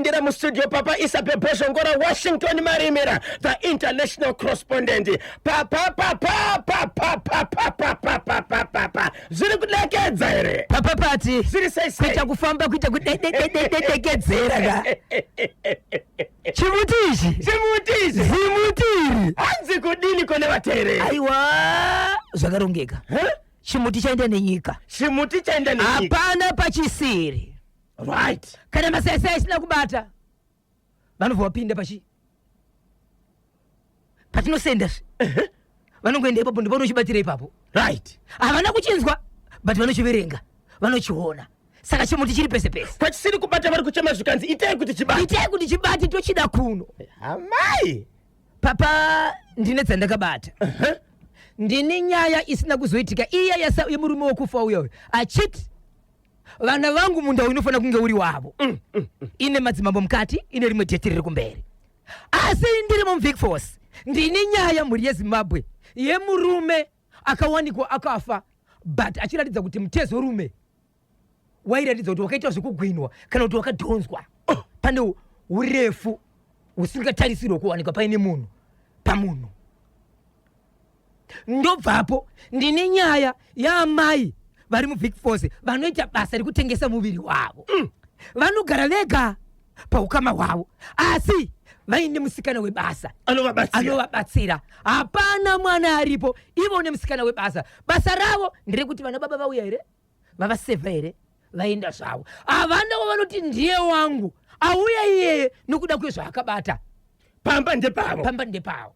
Vapindira mustudio Papa Isabel Bhozhongora, Washington Marimira, the international correspondent. Papa papa papa papa papa papa papa, zviri kudekedza here? Papa pati Zviri sei sei? Kuita kufamba, kuita kudedededekedzera ka chimuti ichi. Chimuti ichi. Zimuti iri. Hanzi kudini kone vateereri? Aiwa, zvakarongeka. Huh? Chimuti chaenda nenyika. Chimuti chaenda nenyika. Hapana pachisiri. Kana masaisai asina kubata, vanobva vapinda pachi patinosenda vanongoenda ipapo, ndopanochibatira ipapo. Havana kuchinzwa, but vanochiverenga, vanochiona. Saka chimuti chiri pese pese. Pachisiri kubata vari kuchema, zvikanzi itai kuti chibate. Itai kuti chibate, tochida kuno. Amai. Papa, ndine dzandakabata. Ndine nyaya isina kuzoitika iya yemurume wekufa uya uyu achiti vana vangu, munda uyu unofanira kunge uri wavo. Ine madzimambo mukati, ine rimwe date riri kumberi, asi ndiri muVic Force. Ndine nyaya, mhuri yeZimbabwe, yemurume akawanikwa akafa, but achiratidza kuti mutezo rume wairatidza kuti wakaitwa zvekugwinwa kana kuti wakadhonzwa. Pane urefu husingatarisirwa kuwanikwa paine munhu pamunhu. Ndobvapo ndine nyaya yaamai vari muVic Force vanoita basa rekutengesa muviri wavo. Vanogara vega paukama hwavo, asi vaine musikana webasa anovabatsira. Anovabatsira. Hapana mwana aripo, ivo nemusikana webasa. Basa ravo nderekuti vana baba vauya here, vavasevha here, vaenda zvavo. Havana wavanoti ndiye wangu auya iyeye nokuda kwezvaakabata. Pamba ndepavo. Pamba ndepavo.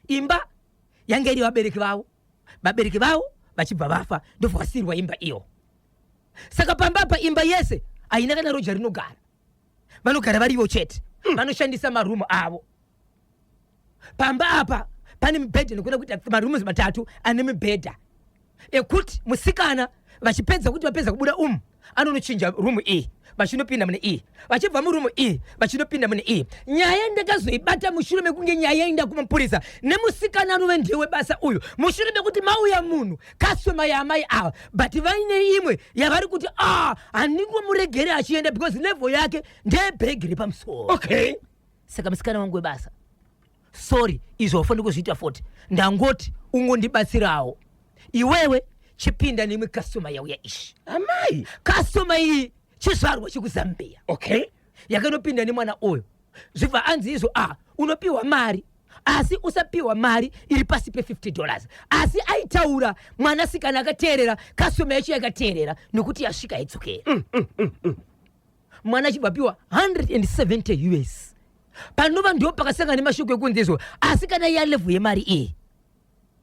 Imba yange iri vabereki vavo, vabereki vavo vachibva vafa, ndobva vasiyirwa imba iyo. Saka pamba apa imba yese haina kana roja rinogara, vanogara varivo chete. Vanoshandisa marumu avo. Pamba apa pane mibhedha nekuda kuita marooms matatu ane mibhedha ekuti musikana vachipedza kuti vapedza kubuda umu, anonochinja rumu iyi, vachinopinda mune iyi, vachibva murumu iyi, vachinopinda mune iyi. Nyaya ndakazoibata mushure mekunge nyaya yaenda kumapurisa nemusikana anove ndiye webasa uyu, mushure mekuti mauya munhu customer yaamai ava, but vaine imwe yavari kuti a handingomuregeri achienda because level yake ndeyebhegi repamusoro. Saka musikana wangu webasa, sorry, izvo haufaniri kuzviita futi. Ndangoti ungondibatsirawo iwewe, chipinda neimwe customer yauya ishi. Amai. Customer iyi chizvarwa chekuZambia. Yakanopinda nemwana uyu, zvibva anzi izvo a unopiwa mari, asi usapiwa mari iri pasi pe$50. Asi aitaura mwanasikana akateerera, customer yacho yakateerera, nekuti yasvika yaidzokera. Mwana achibva apiwa 170 US, panova ndo pakasangana nemashoko ekunzi izvo, asi kana yalevel yemari iyi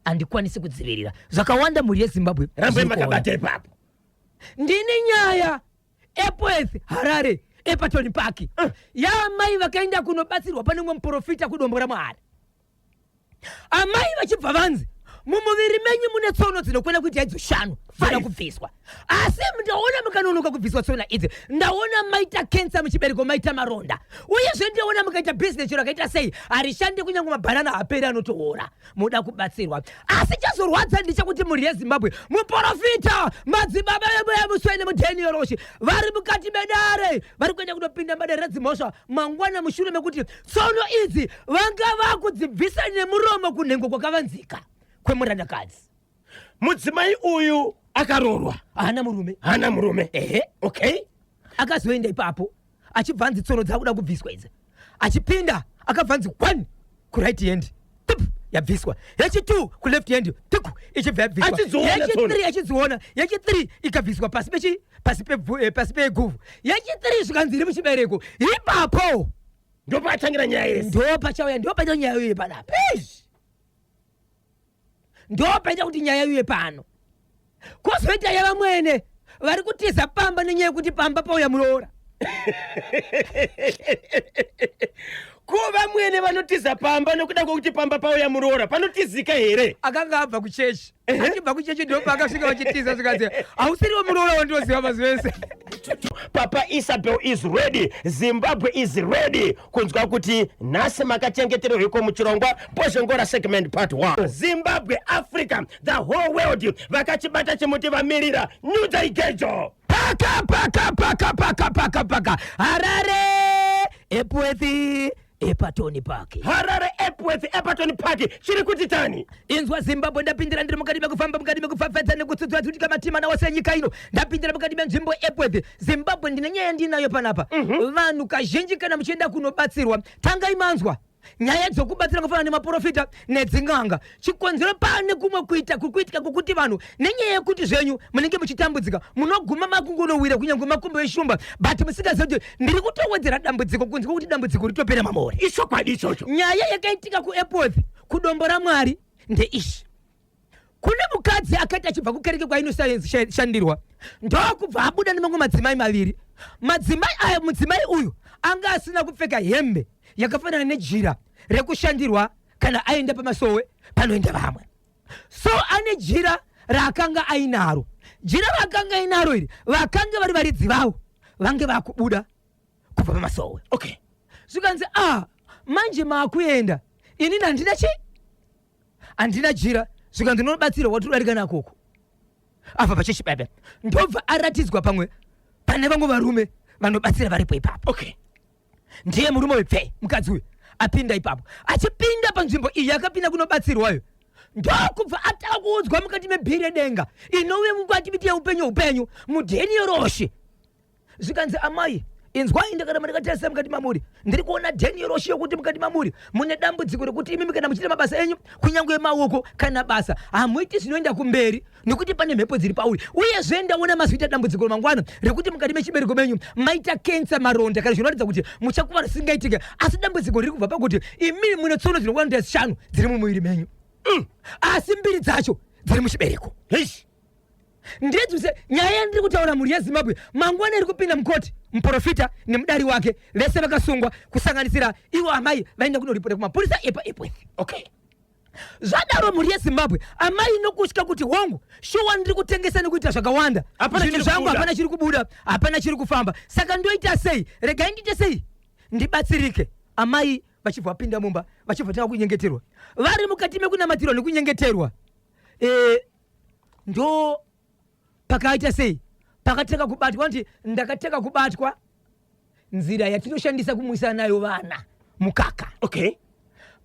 handikwanisi kudzivirira zvakawanda. Mhuri yeZimbabwe, Rambai zviri kuona. makabata ipapo. Ndine nyaya Epworth, Harare, ePatoni Park, yaamai vakaenda kunobatsirwa pane umwe muprofita kuDombo raMwari. Amai vachibva vanzi mumuviri menyu mune tsono dzinokwana kuita idzo shanu, dzinoda kubviswa, asi ndaona mukanonoka kubviswa tsona idzi, ndaona maita kensa muchibereko, maita maronda, uyezve ndaona mukaita bhizinesi chero akaita sei harishandi, kunyange mabhanana haperi, anotoora. Muda kubatsirwa. Asi chazorwadza ndechekuti, mhuri yeZimbabwe, muprofita madzibaba vemweya mutsvene muDhenioroshi vari mukati medare, vari kuenda kunopinda madare redzimhosva mangwana, mushure mekuti tsono idzi vanga vakudzibvisa nemuromo kunhengo kwakavanzika kwemurandakadzi. Mudzimai uyu akaroorwa? Haana murume. Haana murume? Ehe. Akazoenda ipapo achibva anzi tsono dzakuda kubviswa idzi. Achipinda akabva anzi one kuright hand, tip, yabviswa, yechi2 kuleft hand, tiku, ichibva yabviswa. Achidziona tsono. Yechi3 achidziona, yechi3 ikabviswa pasi pechi pasi pasi peguvhu, yechi3 zvikanzi iri muchibereko ipapo. Ndopatangira nyaya yese. Ndo pachauya, ndo paita nyaya iye panapa, ndo paita kuti nyaya iye pano. Kwozoita yavamwene vari kutiza pamba nenyaya yekuti pamba pauya muroora. Ko vamwene vanotiza pamba nokuda kwekuti pamba pauya muroora, panotizika here? Akanga abva kuchechi, achibva kuchechi ndo paakasvika vachitiza, zvikanzi hausiriwo muroora wandinoziva mazuva ese. Papa Isabel is ready, Zimbabwe is ready kunzwa kuti nhasi makachengeterweiko muchirongwa Bhozhongora segment part 1. Zimbabwe, Africa, the whole world vakachibata chimuti, vamirira. Nyudzai gejo. Paka paka paka paka paka paka, Harare. Epworth, Epatoni Park. Harare, Epworth, Epaton Park. Chiri kuti tani? Inzwa Zimbabwe, ndapindira ndiri mukati mekufamba, mukati mekufafadza nekutsudzura tsutika matima wose enyika ino. Ndapindira mukati menzvimbo Epworth. Zimbabwe, ndine nyaya ndinayo panapa. Vanhu kazhinji kana muchienda kunobatsirwa, tangai manzwa nyaya dzokubatsira kufanana nemaprofita nedzin'anga. Chikonzero pane kumwe kuita kuri kuitika kwokuti vanhu nenyaya yekuti zvenyu munenge muchitambudzika, munoguma makungonowira kunyange makumbo eshumba, but musingazivi kuti ndiri kutowedzera dambudziko kunze kwekuti dambudziko ritopera mamore. Ichokwadi ichocho. Nyaya yakaitika kuEpworth, kuDombo raMwari, ndeishi: kune mukadzi akati achibva kukereke kwainoshandirwa, ndokubva abuda nemamwe madzimai maviri. Madzimai aya, mudzimai uyu anga asina kupfeka hembe yakafanana nejira rekushandirwa kana aenda pamasowe panoenda vamwe. So ane jira raakanga ainaro. Jira raakanga ainaro iri, vakanga vari varidzi vavo vange vakubuda kubva pamasowe. Zvikanzi, "A, manje maakuenda, inini handina chi handina jira." Zvikanzi, "Unobatsirwa watodarika nakoko apa pachechi bebe." Ndobva aratidzwa pamwe pane vamwe varume vanobatsira varipo ipapo. Ndiye murume wepfe mukadzi uyu apinda ipapo. Achipinda panzvimbo iyi akapinda kunobatsirwayo, ndokubva atanga kuudzwa mukati mebhiri redenga inove mukati miti yeupenyu, upenyu mudheni yoroshe. Zvikanzi, "Amai, inzwai, ndakaramba ndakatarisa mukati mamuri, ndiri kuona dheni yoroshe yokuti mukati mamuri mune dambudziko rekuti imimi kana muchiita mabasa enyu, kunyange emaoko kana basa, hamuiti zvinoenda kumberi nekuti pane mhepo dziri pauri. Uyezve ndaona mazoita dambudziko mangwana rekuti mukati mechibereko menyu maita kensa, maronda kana zvinoratidza kuti muchakuvara zvisingaitike. Asi dambudziko riri kubva pakuti imimi mune tsono dzinokwana kuita shanu dziri mumuviri menyu, asi mbiri dzacho dziri muchibereko." Heish. Ndedzuse nyaya yandiri kutaura, mhuri yeZimbabwe, mangwana iri kupinda mukoti muprofita nemudari wake vese vakasungwa, kusanganisira ivo amai vaenda kunoripota kumapurisa epa Epworth. Zvadaro, mhuri yeZimbabwe, amai nokutya kuti, "Hongu, shuwa ndiri kutengesa nekuita zvakawanda, Hapana zvinhu chiri zvangu kubuda. hapana chiri kubuda, hapana chiri kufamba, saka ndoita sei? Regai ndiite sei ndibatsirike?" Amai vachibva vapinda mumba, vachibva tanga kunyengeterwa. Vari mukati mekunamatirwa nekunyengeterwa, ndo pakaita sei, pakatanga kubatwa kuti ndakatanga kubatwa nzira yatinoshandisa kumwisa nayo vana mukaka.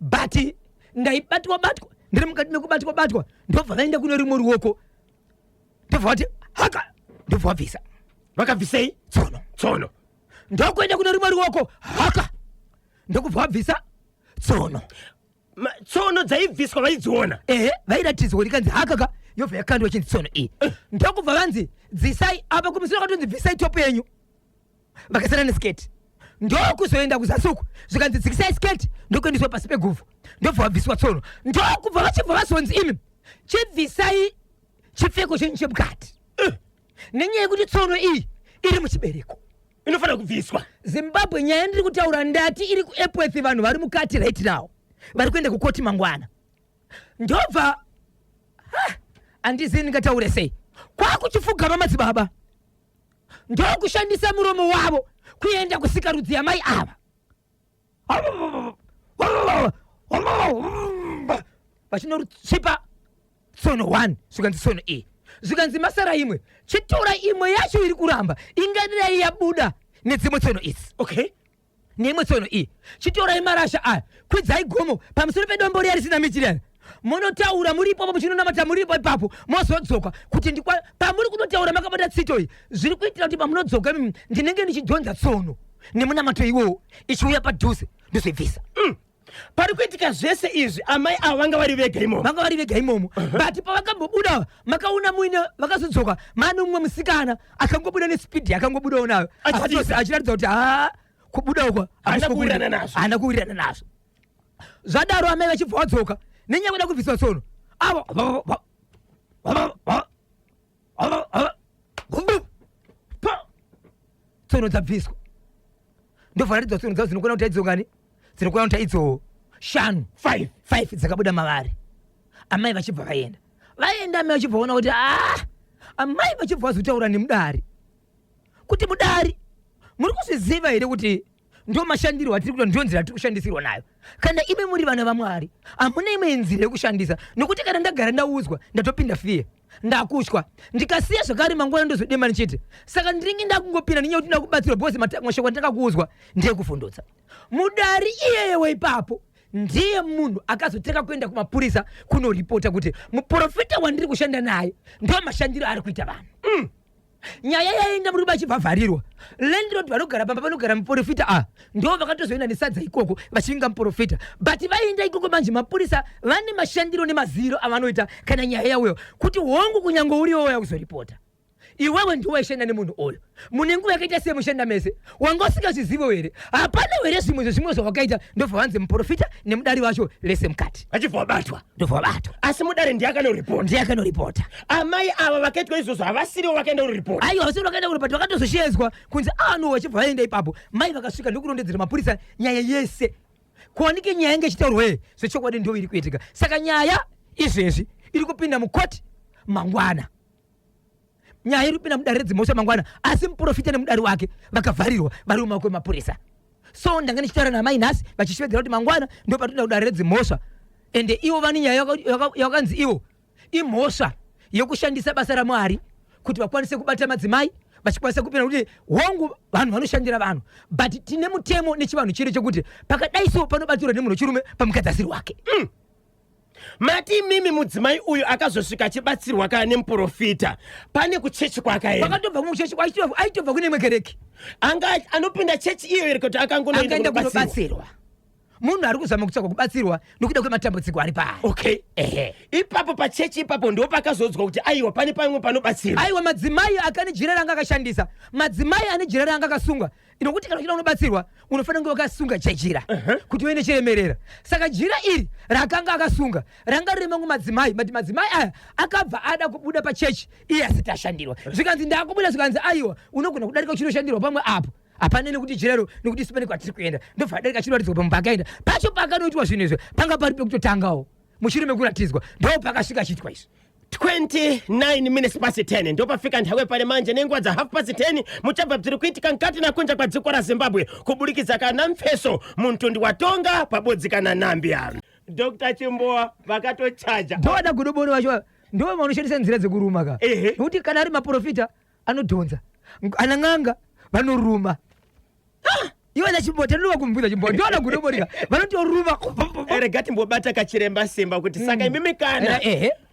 But ndaibatwa batwa, ndiri mukati mekubatwa batwa, ndobva vaenda kune rimwe ruoko, ndobva vati haka, ndobva vabvisa. Vakabvisei? Tsono. Tsono. Ndokuenda kune rimwe ruoko, haka, ndokubva vabvisa tsono. Tsono dzaibviswa vaidziona? Ehe, vairatidzwa kuti kanzi hakaka, yobva yakandwa chinzi tsono iyi. Ndokubva vanzi dzisai apa kumusoro, katonzi bvisai topu yenyu, vakasara nesiketi. Ndokuzoenda kuzasi uku, zvikanzi dzikisai siketi, ndokuendeswa pasi peguvhu, ndobva vabviswa tsono. Ndokubva vachibva vazonzi, "Imi chibvisai chipfeko chenyu chemukati nenyaya yekuti tsono iyi iri muchibereko." Inofanira kubviswa. Zimbabwe, nyaya ndiri kutaura ndati iri kuEpworth, vanhu vari mukati right now, vari kuenda kukoti mangwana. Ndobva, handizivi ndingataure sei, kwakuchifugama madzibaba, ndokushandisa muromo wavo kuenda kusikarudzi yamai ava, vachinotsipa tsono 1. Zvikanzi tsono iyi, zvikanzi masara imwe, chitora imwe yacho iri kuramba, ingadai yabuda nedzimwe tsono idzi. Neimwe tsono iyi, chitorai marasha aya, kwidzai gomo pamusoro pedombo riya risina miti riyani, munotaura muri ipapo, muchinonamata muri ipo ipapo, mozodzoka kuti ndikwa pamuri kunotaura makabata tsito iyi. Zviri kuitira kuti pamunodzoka imimi ndinenge ndichidhonza tsono nemunamato iwowo ichiuya padhuze, ndozoibvisa. Pari kuitika zvese izvi, amai ava vanga vari vega imomo? Vanga vari vega imomo, but pavakambobuda makaona muine vakazodzoka mane mumwe musikana akangobuda nespeed akangobudawo nayo. Achitiza. Achiratidza kuti ha, kubuda uko Haana kuwirirana nazvo. Haana kuwirirana nazvo. Zvadaro, amai vachibva vadzoka nenyaya yekuda kubviswa tsono avo, tsono dzabviswa. Ndobva ratidza tsono dzavo dzinokwana kuti idzo ngani? Dzinokwana kuti idzo shanu. 5. 5 dzakabuda mavari. Amai vachibva vaenda, vaenda, amai vachibva vaona kuti ah, amai vachibva vazotaura nemudari kuti, "Mudari, muri kuzviziva here kuti Ndo mashandiro atiri kuita, ndo nzira atiri kushandisirwa nayo. Kana imi muri vana vaMwari, hamuna imwe nzira yekushandisa, nokuti kana ndagara ndaudzwa, ndatopinda fiye, ndakutywa. Ndikasiya zvakare mangwana ndozodema ndichiti saka ndinenge ndakungopinda nenyaya yekuti ndakubatsirwa, because mashoko andakakuudzwa ndeyekuvhundutsa. Mudari iyeye weipapo ndiye munhu akazotanga kuenda kumapurisa kunoripota kuti muprofita wandiri kushanda naye ndo mashandiro ari kuita vanhu. Nyaya yaenda murume achibva vharirwa. Landlord vanogara pamba panogara muprofita a ndo vakatozoenda nesadza ikoko vachivinga muprofita, but vaenda ikoko manje mapurisa vane mashandiro nemaziro avanoita kana nyaya yauyo kuti hongu, kunyange uriwo wauya kuzoripota, iwewe ndiwo waishanda nemunhu uyu mune nguva yakaita sei, mushanda mese, wanga usingazvizivo here? Hapana here zvimwe zvezvimwe zvawakaita? Ndobva vanzi muprofita nemudari wacho lese mukati. Vachibva vabatwa. Ndobva vabatwa. Asi mudare ndiye akanoripota. Ndiye akanoripota. Amai ava vakaitwa izvozvo havasirivo vakaenda kunoripota? Aiwa, vasiri vakaenda kuripota. Vakatozoshedzwa kunzi ano vachibva vaenda ipapo. Mai vakasvika ndokurondedzera mapurisa nyaya yese, kuwanike nyaya yange ichitaurwa ye zvechokwadi ndo iri kuitika. Saka nyaya izvezvi iri kupinda mukoti mangwana, nyaya iri kupinda mudare redzimhosva mangwana, asi muprofita nemudari wake vakavharirwa vari mumaoko emapurisa. So ndanga ndichitaura namai nhasi vachishevedzera kuti mangwana ndo patinoda kudare redzimhosva, ende ivo vane nyaya yakanzi ivo imhosva yekushandisa basa raMwari kuti vakwanise kubata madzimai, vachikwanisa kupinda kuti hongu, vanhu vanoshandira vanhu, but tine mutemo nechivanhu chedu chekuti pakadai so panobatsirwa nemunhu wechirume pamukadzi asiri wake. Mati imimi mudzimai uyu akazosvika achibatsirwa kana nemuprofita, pane kuchechi kwaakaenda? Vakatobva kumuchechi, aitobva kune imwe kereke. Anga anopinda chechi iyo here kuti akangonoenda angaenda kunobatsirwa? Kunobatsirwa. Munhu ari kuzama kutsvaka kubatsirwa nokuda kwematambudziko ari paari. Okay. Ehe. Ipapo pachechi ipapo ndo pakazodzwa kuti aiwa, pane pamwe panobatsirwa. Aiwa, madzimai akane jira ranga akashandisa, madzimai ane jira ranga akasunga, nokuti kana uchida unobatsirwa unofanira kunge wakasunga chejira kuti uve nechiremerera. Saka jira iri rakanga akasunga ranga riri mamwe madzimai, but madzimai aya akabva ada kubuda pachechi iye asati ashandirwa. Zvikanzi ndakubuda, zvikanzi aiwa, unogona kudarika uchinoshandirwa pamwe apo, hapana nekuti jirero, nekuti isu pane kwatiri kuenda. Ndobva adarika achiratidzwa pamwe paakaenda pacho. Paakanoitwa zvinhu izvi panga pari pekutotangawo mushure mekuratidzwa, ndo pakasvika achiitwa izvi. 29 minutes past 10 ndopafika nthawi pale manje, nenguva dza half past 10. Muchabva bziri kuitika mkati na kunja kwa dziko la Zimbabwe kuburikidza kana mfeso muntundi watonga pabodzi kana Nambia. Dr Chimbowa vakatochaja. Ndovada godobori vacho, ndo vanoshandisa nzira dzekuruma ka. Nokuti kana ari maprofita anodhonza, ana n'anga vanoruma. Iwe nachimbota ndinova kumubvunza Chimbowa, ndoana godobori ka vanotoruma. Rega timbobata kachiremba Simba kuti saka imimi kana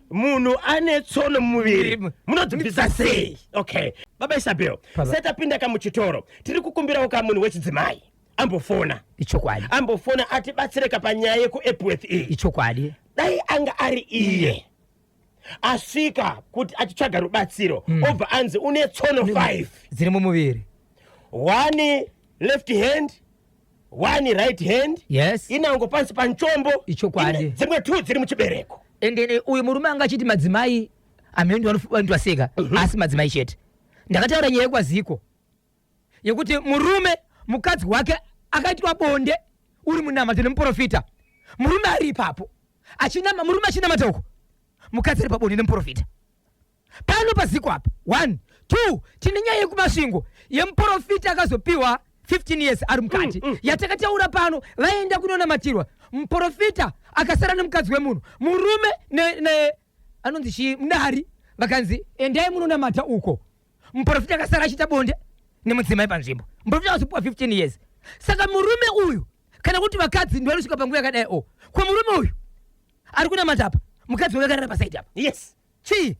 munhu ane tsono mumuviri munodzibvisa sei? Okay, baba Isabel. Baba. Setapinda kamuchitoro, tiri kukumbirawo kamunhu wechidzimai ambofona. Ichokwadi. Ambofona atibatsireka panyaya yekuEpworth iyi. Ichokwadi. Dai anga ari iye asvika kuti achitsvaga rubatsiro, obva anzi une tsono 5 dziri mumuviri, one left hand, one right hand, inango pansi panchombo. Ichokwadi. Dzimwe two dziri muchibereko. Ende uyu murume anga achiti madzimai amene ndivaseka, asi madzimai chete. Ndakataura nyaya yekwaziko yekuti murume mukadzi wake akaitwa bonde uri munamato nemuprofita, murume ari ipapo achinama, murume achinamata uko, mukadzi ari pabonde nemuprofita pano paziko apa. One, two, tine nyaya yekuMasvingo yemuprofita akazopiwa 15 years ari mukati, yatakataura pano. Vaenda kunonamatirwa, muprofita akasara nemukadzi wemunhu, murume ne anonzi chii, mudari. Vakanzi endai munonamata uko, muprofita akasara achiita bonde nemudzimai panzvimbo. Muprofita akazopiwa 15 years. Saka murume uyu, kana kuti vakadzi ndivanosvika panguva yakadai o, ko murume uyu ari kunamata apa, mukadzi wake akarara pasaidi apa. Chii?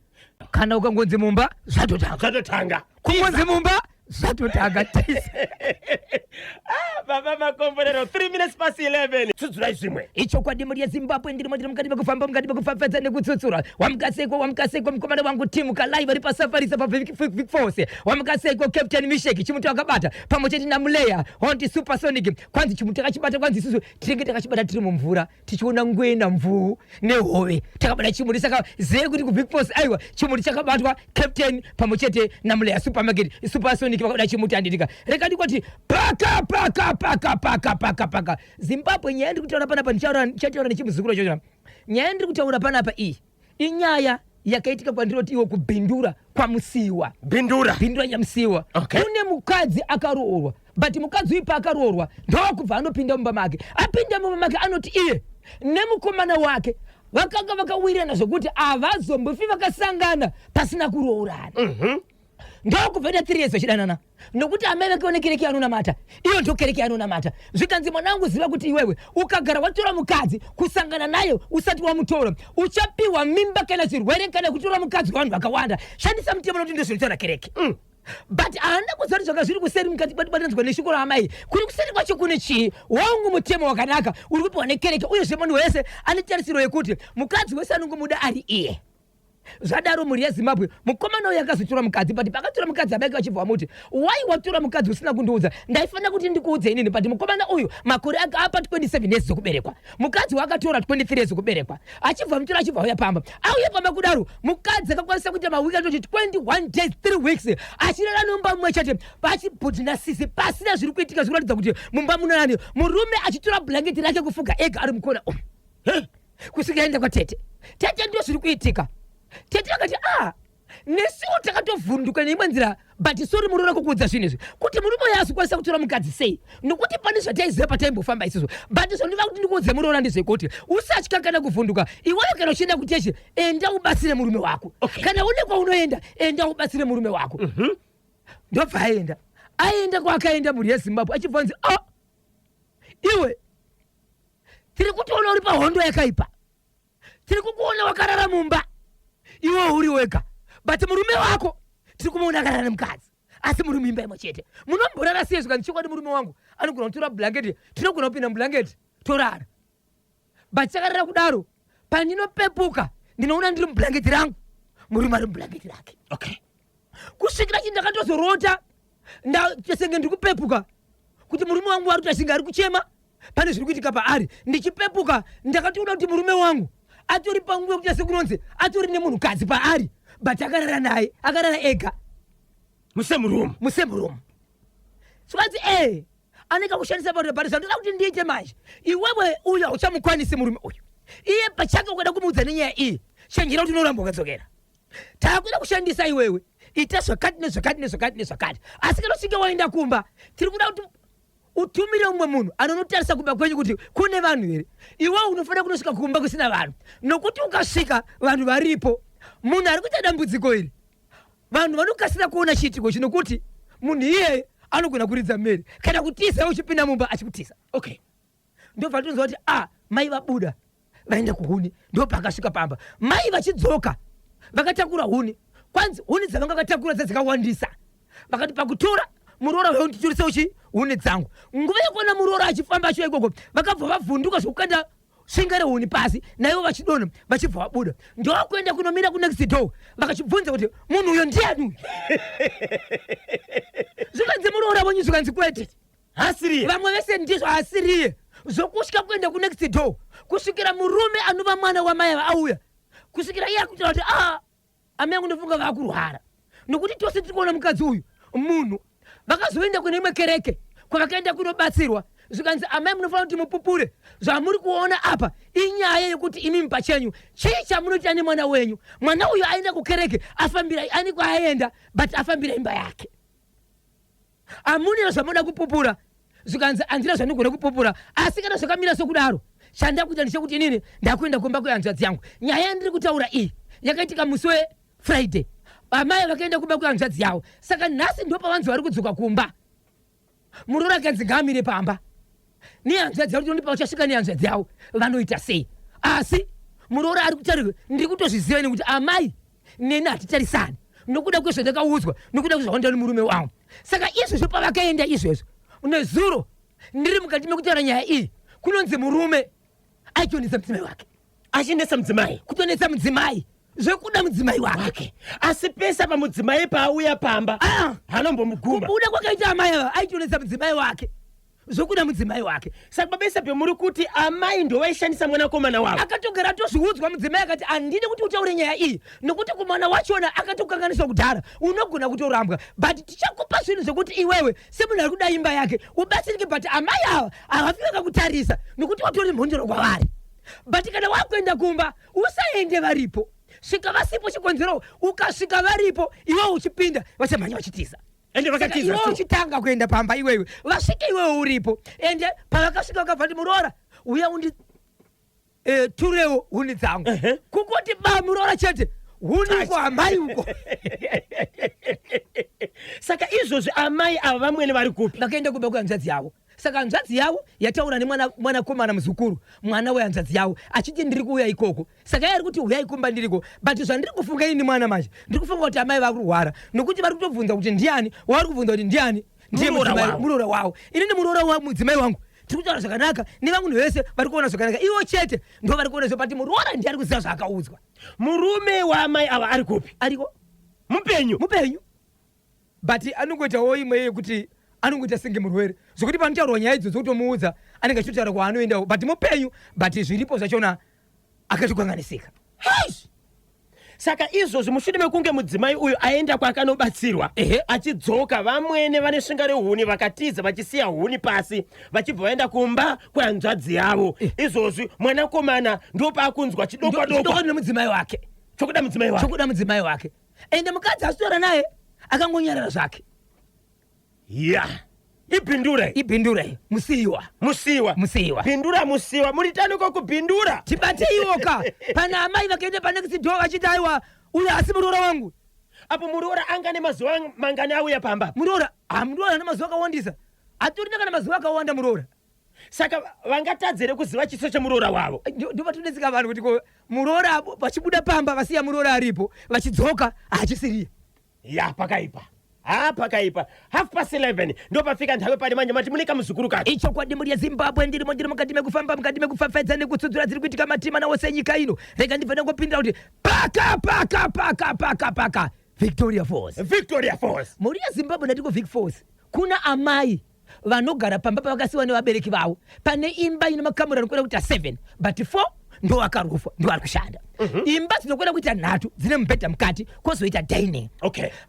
Kana ukangonzi mumba, zvatotanga. Zvatotanga. Kungonzi mumba, zvatotanga. Tisa. Ah, baba Makomborero, 3 minutes past 11, tsudzurai zvimwe. Ichokwadi, mhuri yeZimbabwe, ndirimo, ndiri mukati mekufamba, mukati mekufafadza nekutsutsura. Wamukaseiko, wamukaseiko mukomana wangu Timu Kalai vari pasafarisa paVic Force? Wamukaseiko Captain Misheki, chimuti wakabata pamwe chete naMuleya Honti Supersonic? Kwanzi chimuti takachibata, kwanzi isusu tinenge takachibata tiri mumvura tichiona ngwena, mvuu nehove, takabata chimuti. Saka zive kuti kuVic Force, aiwa, chimuti chakabatwa. Captain pamwe chete naMuleya Supermarket Supersonic vakabata chimuti, handitika? Rega ndikoti paka paka paka paka paka paka Zimbabwe. Nyaya ndiri kutaura panapa, ndichataura nechimuzukuru chacho. Nyaya ndiri kutaura panapa iyi inyaya yakaitika kwandinoti iwo kuBindura kwaMusiwa. Bindura. Bindura, Nyamusiwa. Kune mukadzi akaroorwa. But mukadzi uyu paakaroorwa ndokubva anopinda mumba make. Apinda mumba make anoti iye nemukomana wake vakanga vakawirirana zvekuti havazombofi vakasangana pasina kuroorana. Ndokubva ita 3 years vachidanana, nokuti amai vake vane kereke yanonamata, iyo ndo kereke yanonamata. Zvikanzi, mwanangu, ziva kuti iwewe ukagara watora mukadzi, kusangana naye usati wamutora, uchapiwa mimba kana chirwere kana kutora mukadzi wevanhu vakawanda. Shandisa mutemo, nokuti ndozvinotaura kereke. But haana kuziva kuti zvanga zviri kuseri mukati batanidzwa neshoko raamai, kuri kuseri kwacho kune chii. Wangu mutemo wakanaka uri kupiwa nekereke, uyezve munhu wese ane tarisiro yekuti mukadzi wese anongomuda ari iye. Zvadaro, mhuri yeZimbabwe, mukomana uyu akazotora mukadzi, but pakatora mukadzi abaike vachibva vamuti, "Wai watora mukadzi usina kundiudza? Ndaifanira kuti ndikuudze inini." But mukomana uyu makore ake apa 27 years dzekuberekwa, mukadzi waakatora 23 years dzekuberekwa. Achibva mutora, achibva auya pamba. Auya pamba kudaro, mukadzi akakwanisa kuita mawiki atoti 21 days, 3 weeks, achirara nomba mumwe chete, pachibhuti nasisi, pasina zviri kuitika zvikuratidza kuti mumba munonani. Murume achitora bhurangeti rake kufuga ega ari mukona umu kusvika aenda kwatete. Tete, ndio zviri kuitika. Tete vakati, "A, nesuwo takatovhunduka neimwe nzira, but sorry muroora kukuudza zvinhu izvi, kuti murume uyo azokwanisa kutora mukadzi sei, nokuti pane zvataiziva pataimbofamba isusu. But zvandinoda kuti ndikuudze muroora ndezvekuti usatya kana kuvhunduka. Iwewe kana uchienda kuchechi, enda ubatsire murume wako. Kana une kwaunoenda, enda ubatsire murume wako." Ndobva aenda. Aenda kwaakaenda, mhuri yeZimbabwe, achibva nzi, "A, iwe, tiri kutoona uri pahondo yakaipa. Tiri kukuona wakarara mumba iwe uri wega, but murume wako tiri kumuona akarara nemukadzi, asi muri muimba imwe chete. Munomborara sei?" Zvikanzi, "Chokwadi, murume wangu anogona kutora bhurangeti, tinogona kupinda mubhurangeti torara, but chakarara kudaro, pandinopepuka ndinoona ndiri mubhurangeti rangu, murume ari mubhurangeti rake." Kusvikira chi ndakatozorota senge ndiri kupepuka kuti murume wangu ari kuita senge ari kuchema, pane zviri kuitika paari. Ndichipepuka ndakatoona kuti murume wangu atori panguva yekuita sekunonzi atori nemunhukadzi paari, but akarara naye, akarara ega. Musame room. Musame room. Zvikanzi, "E, anenge kushandisa pauri, but zvandoda kuti ndiite manje, iwewe uyu hauchamukwanisi murume uyu. Iye pachake ukada kumuudza nenyaya iyi, chenjera kuti unoramba ukadzokera. Taakuda kushandisa iwewe, ita zvakati nezvakati nezvakati nezvakati. Asi kana uchinge waenda kumba, tiri kuda kuti utumire umwe munhu anonotarisa kumba kwenyu kuti kune vanhu here. Iwe unofanira kunosvika kumba kusina vanhu, nokuti ukasvika vanhu varipo, munhu ari kuita dambudziko iri, vanhu vanokasira kuona chiitiko ichi, nokuti munhu iyeye anogona kuridza mhere kana kutiza uchipinda mumba achikutiza." Ndobva tonzwa kuti, a, mai vabuda vaenda kuhuni. Ndopakasvika pamba mai vachidzoka vakatakura huni. Kwanzi huni dzavanga vakatakura dzadzakawandisa. Vakati pakutora, "Muroora uyo, nditorise uchi huni dzangu." Nguva yekuona muroora achifamba achiuya ikoko, vakabva vavhunduka zvokukanda svinga rehuni pasi, naivo vachidonha, vachibva vabuda, ndokuenda kunomira kunext door. Vakachibvunza kuti, "Munhu uyo ndiani uyu?" Zvikanzi, "Muroora wenyu." Zvikanzi, "Kwete." Hasiriye. Vamwe vese ndizvo, asiriye. Zvokusvika kuenda kunext door, kusvikira murume anova mwana wamai ava auya, kusvikira iye akutaura kuti, "A, amai yangu ndofunga vaakurwara, nokuti tose tiri kuona mukadzi uyu munhu." Vakazoenda kune imwe kereke kwavakaenda kunobatsirwa. Zvikanzi, "Amai, munofanira kuti mupupure zvamuri kuona apa. Inyaya yekuti imimi pachenyu chii chamunoita nemwana wenyu? Mwana uyu aenda kukereke, afambira ani kwaaenda, but afambira imba yake. Hamunina zvamunoda kupupura?" Zvikanzi, "Handina zvandinogona kupupura, asi kana zvakamira sokudaro, chandakuita ndechekuti inini ndakuenda kumba kwehanzvadzi yangu." Nyaya yandiri kutaura iyi yakaitika musi weFriday. Amai vakaenda kumba kwehanzvadzi yavo, saka nhasi ndo pavanzi vari kudzoka kumba. Muroora akanzi ngaamire pamba nehanzvadzi yavo, kuti pavachasvika nehanzvadzi yavo vanoita sei. Asi muroora ari kutarirwa, "Ndiri kutozviziva nekuti amai neni hatitarisani nokuda kwezvandakaudzwa, nokuda kwezvakaonda nemurume wangu." Saka izvozvo pavakaenda izvezvo nezuro, ndiri mukati mekutaura nyaya iyi, kunonzi murume aitonetsa mudzimai wake. Achinetsa mudzimai. Kutonetsa mudzimai, zvekuda mudzimai wake. Wake. Asi pese pamudzimai paauya pamba, Ah! hanombomuguma. Kubuda kwakaita amai ava, aitonetsa mudzimai wake, zvokuda mudzimai wake. Saka baba Isabel, muri kuti amai ndovaishandisa mwanakomana wavo? Akatogara atozviudzwa mudzimai, akati, "Handidi kuti utaure nyaya iyi, nokuti kumwana wachona akatokanganiswa kudhara, unogona kutorambwa. But tichakupa zvinhu zvekuti iwewe semunhu ari kuda imba yake ubatsirike, but amai ava havafi vakakutarisa nokuti watori mhondoro kwavari. But kana wakuenda kumba, usaende varipo, svika vasipo. Chikonzero, ukasvika varipo, iwewe uchipinda, vachamhanya vachitiza." Ende vakatiza Saka iwe sure. uchitanga kuenda pamba iwewe vasvike iwewe uripo ende pavakasvika vakabva kuti muroora uya undi eh, turewo huni dzangu Ehe. kungoti ba muroora chete huni uko amai uko Saka izvozvi amai ava vamwene vari kupi? Vakaenda kumba kwehanzvadzi yavo. Saka hanzvadzi yavo yataura nemwanakomana muzukuru, mwana wehanzvadzi yavo, achiti ndiri kuuya ikoko. Saka iye ari kuti huyai kumba ndiriko. But zvandiri kufunga ini mwana manje, ndiri kufunga kuti amai vari kurwara nokuti vari kutobvunza kuti ndiani, wavari kubvunza kuti ndiani ndiye Muroora mudzimai- wavo. muroora wavo. Ini nemuroora wa mudzimai wangu tiri kutaura zvakanaka nevamwe vese vari kuona zvakanaka, ivo chete ndo vari kuona zvo, but muroora ndiye ari kuziva zvaakaudzwa. Murume waamai ava ari kupi? Ariko. Mupenyu? Mupenyu. But anongoitawo imwe yekuti anongoita senge murwere zvekuti panotaurwa nyaya idzo dzokutomuudza anenge achitotaura kwaanoendawo but mupenyu but zviripo zvachona akatokanganisika. Heish! Saka izvozvi mushure mekunge mudzimai uyu aenda kwaakanobatsirwa Ehe. achidzoka vamwene vane svinga rehuni vakatiza vachisiya huni pasi vachibva vaenda kumba kwehanzvadzi yavo. Izvozvi mwanakomana ndopaakunzwa chidokwadokwa Chidokwa nemudzimai wake. Chokuda mudzimai wake. Chokuda mudzimai wake. Ende mukadzi asitaura naye akangonyarara zvake. Ya, ibhindura iyi. Ibhindura iyi. Musiyiwa. Musiyiwa. Musiyiwa. Bhindura musiyiwa. Muri taniko kubhindura. Tibateiwoka. Pana amai vakaenda panext door vachiti aiwa uyo asi muroora wangu. Apo muroora anga nemazuva mangani auya pamba? Muroora, ah muroora ane mazuva akawandisa. Hatorina kana mazuva akawanda muroora. Saka vangatadza here kuziva chiso chemuroora wavo? Ndopatonetseka vanhu kuti ko muroora vachibuda pamba vasiya muroora aripo vachidzoka haachisiriye. Ya, pakaipa. Ha, pakaipa. 11:30 ndopafika nthawi pali manje mati mune kamuzukuru kacho. Ichokwadi mhuri yeZimbabwe ndirimo ndiri mukati mekufamba mukati mekupfapfaidza nekutsudzura dziri kuitika matima wose enyika ino. Rega ndibve ndangopindira kuti paka paka paka paka paka Victoria Falls. Victoria Falls. Mhuri yeZimbabwe ndati kuVic Falls kuna amai vanogara pamba pavakasiwa nevabereki vavo pane imba ine makamuri anokwira kuita 7 but 4 ndo akarufwa ndo ari kushanda. Imba dzinokwira kuita 3 dzine mubhedha mukati kwozoita dining.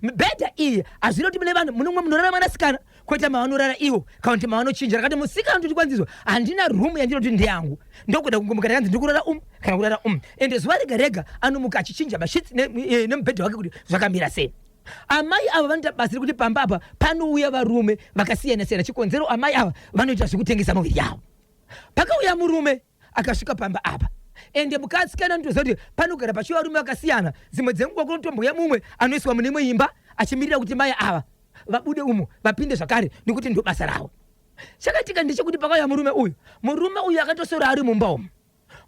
Mibhedha iyi hazvina kuti mune vanhu munomwe munorara mwanasikana koita mavanorara ivo kana kuti mavanochinja rakati musikana ndoti kwanzizwa handina room yandinoti ndeyangu ndokuda kungomuka ndakanzi ndiri kurara umu kana kurara umu ende zuva rega rega anomuka achichinja mashits nemubhedha wake kuti zvakamira sei. Amai ava vanoita basa rekuti pamba apa panouya varume vakasiyana siyana. Chikonzero amai ava vanoita zvekutengesa muviri yavo. Pakauya murume akasvika pamba apa ende mukadzi kana anotoziva kuti panogara pachiuya varume vakasiyana, dzimwe dzenguva kunotombouya mumwe anoiswa mune imwe imba achimirira kuti mai ava vabude umu vapinde zvakare nekuti ndo basa ravo. Chakaitika ndechekuti pakauya murume uyu, murume uyu akatoswera ari mumba umu.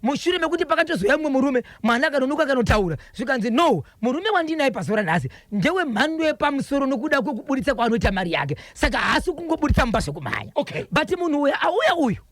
Mushure mekuti pakatozouya mumwe murume, mwana akanonoka akanotaura zvikanzi no, murume wandinaye pazuva ranhasi ndewemhando yepamusoro nokuda kwekuburitsa kwaanoita mari yake, saka haasi kungoburitsa mumba zvekumhanya. But munhu uyu auya uyu